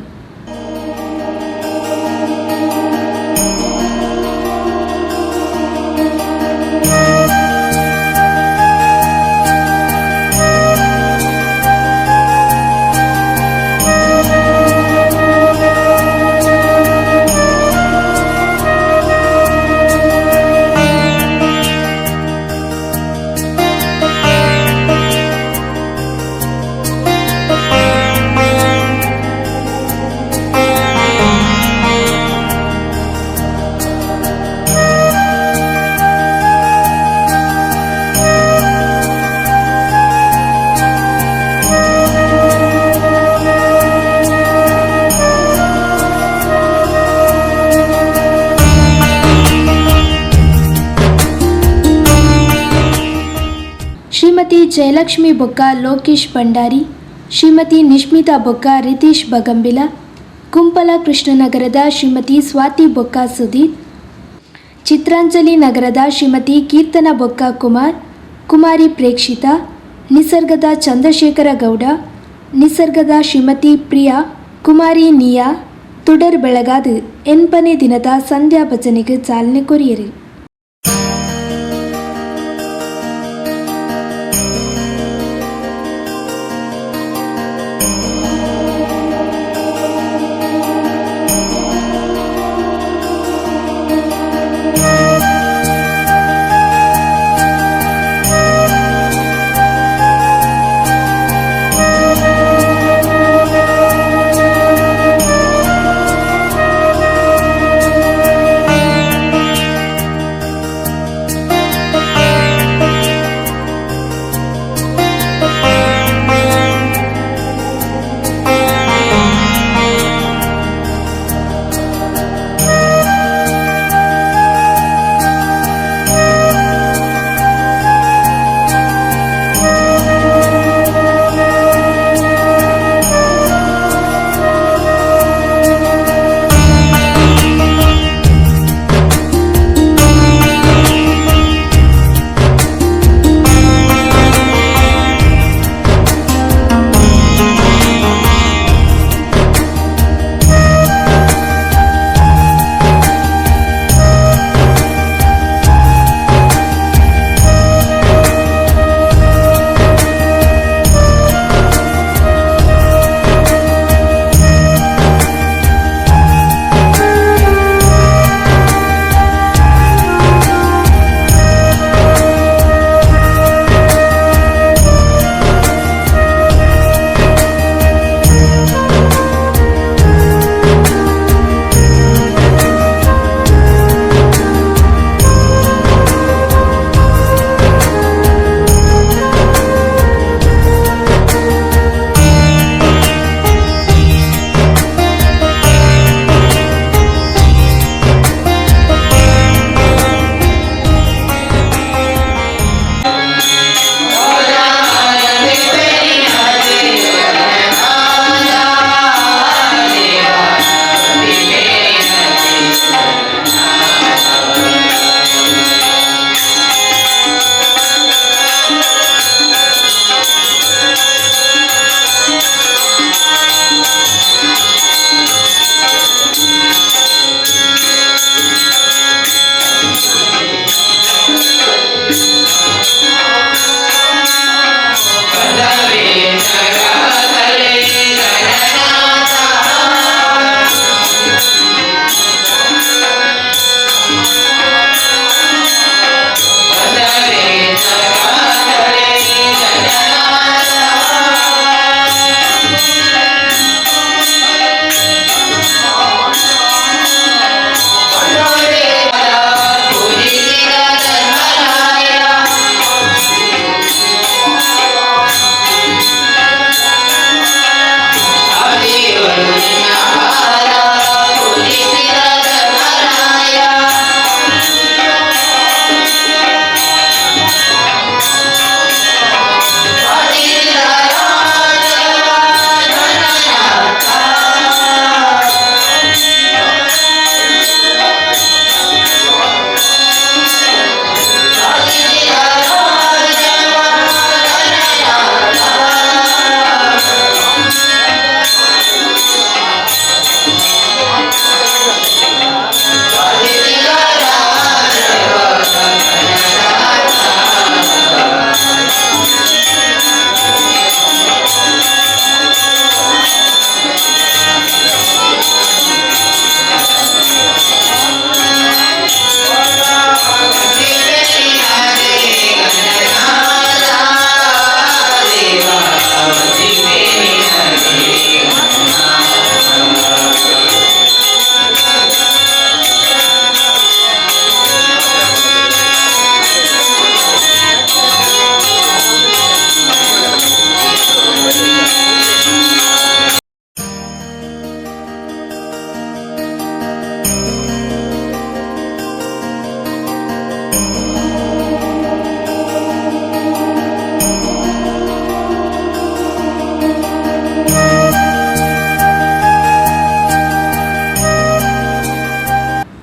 Speaker 14: ಶ್ರೀಮತಿ ಜಯಲಕ್ಷ್ಮಿ ಬೊಕ್ಕ ಲೋಕೇಶ್ ಭಂಡಾರಿ, ಶ್ರೀಮತಿ ನಿಶ್ಮಿತಾ ಬೊಕ್ಕ ರಿತೀಶ್ ಬಗಂಬಿಲ, ಕುಂಪಲ ಕೃಷ್ಣನಗರದ ಶ್ರೀಮತಿ ಸ್ವಾತಿ ಬೊಕ್ಕ ಸುಧೀರ್, ಚಿತ್ರಾಂಜಲಿ ನಗರದ ಶ್ರೀಮತಿ ಕೀರ್ತನ ಬೊಕ್ಕ ಕುಮಾರ್, ಕುಮಾರಿ ಪ್ರೇಕ್ಷಿತಾ, ನಿಸರ್ಗದ ಚಂದ್ರಶೇಖರ ಗೌಡ, ನಿಸರ್ಗದ ಶ್ರೀಮತಿ ಪ್ರಿಯಾ, ಕುಮಾರಿ ನಿಯಾ ತುಡರ್ ಬೆಳಗಾದು ಎನ್ಪನೇ ದಿನದ ಸಂಧ್ಯಾ ಭಜನೆಗೆ ಚಾಲನೆ ಕೊರಿಯರು.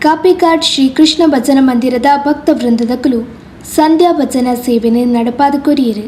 Speaker 14: ಕಾಪಿಕಾಡ್ ಶ್ರೀ ಕೃಷ್ಣ ಭಜನ ಮಂದಿರದ ಭಕ್ತ ವೃಂದದಕುಲು ಸಂಧ್ಯಾ ಭಜನಾ ಸೇವೆಯನ್ನು ನಡಪಾದ ಕೊರಿಯರು.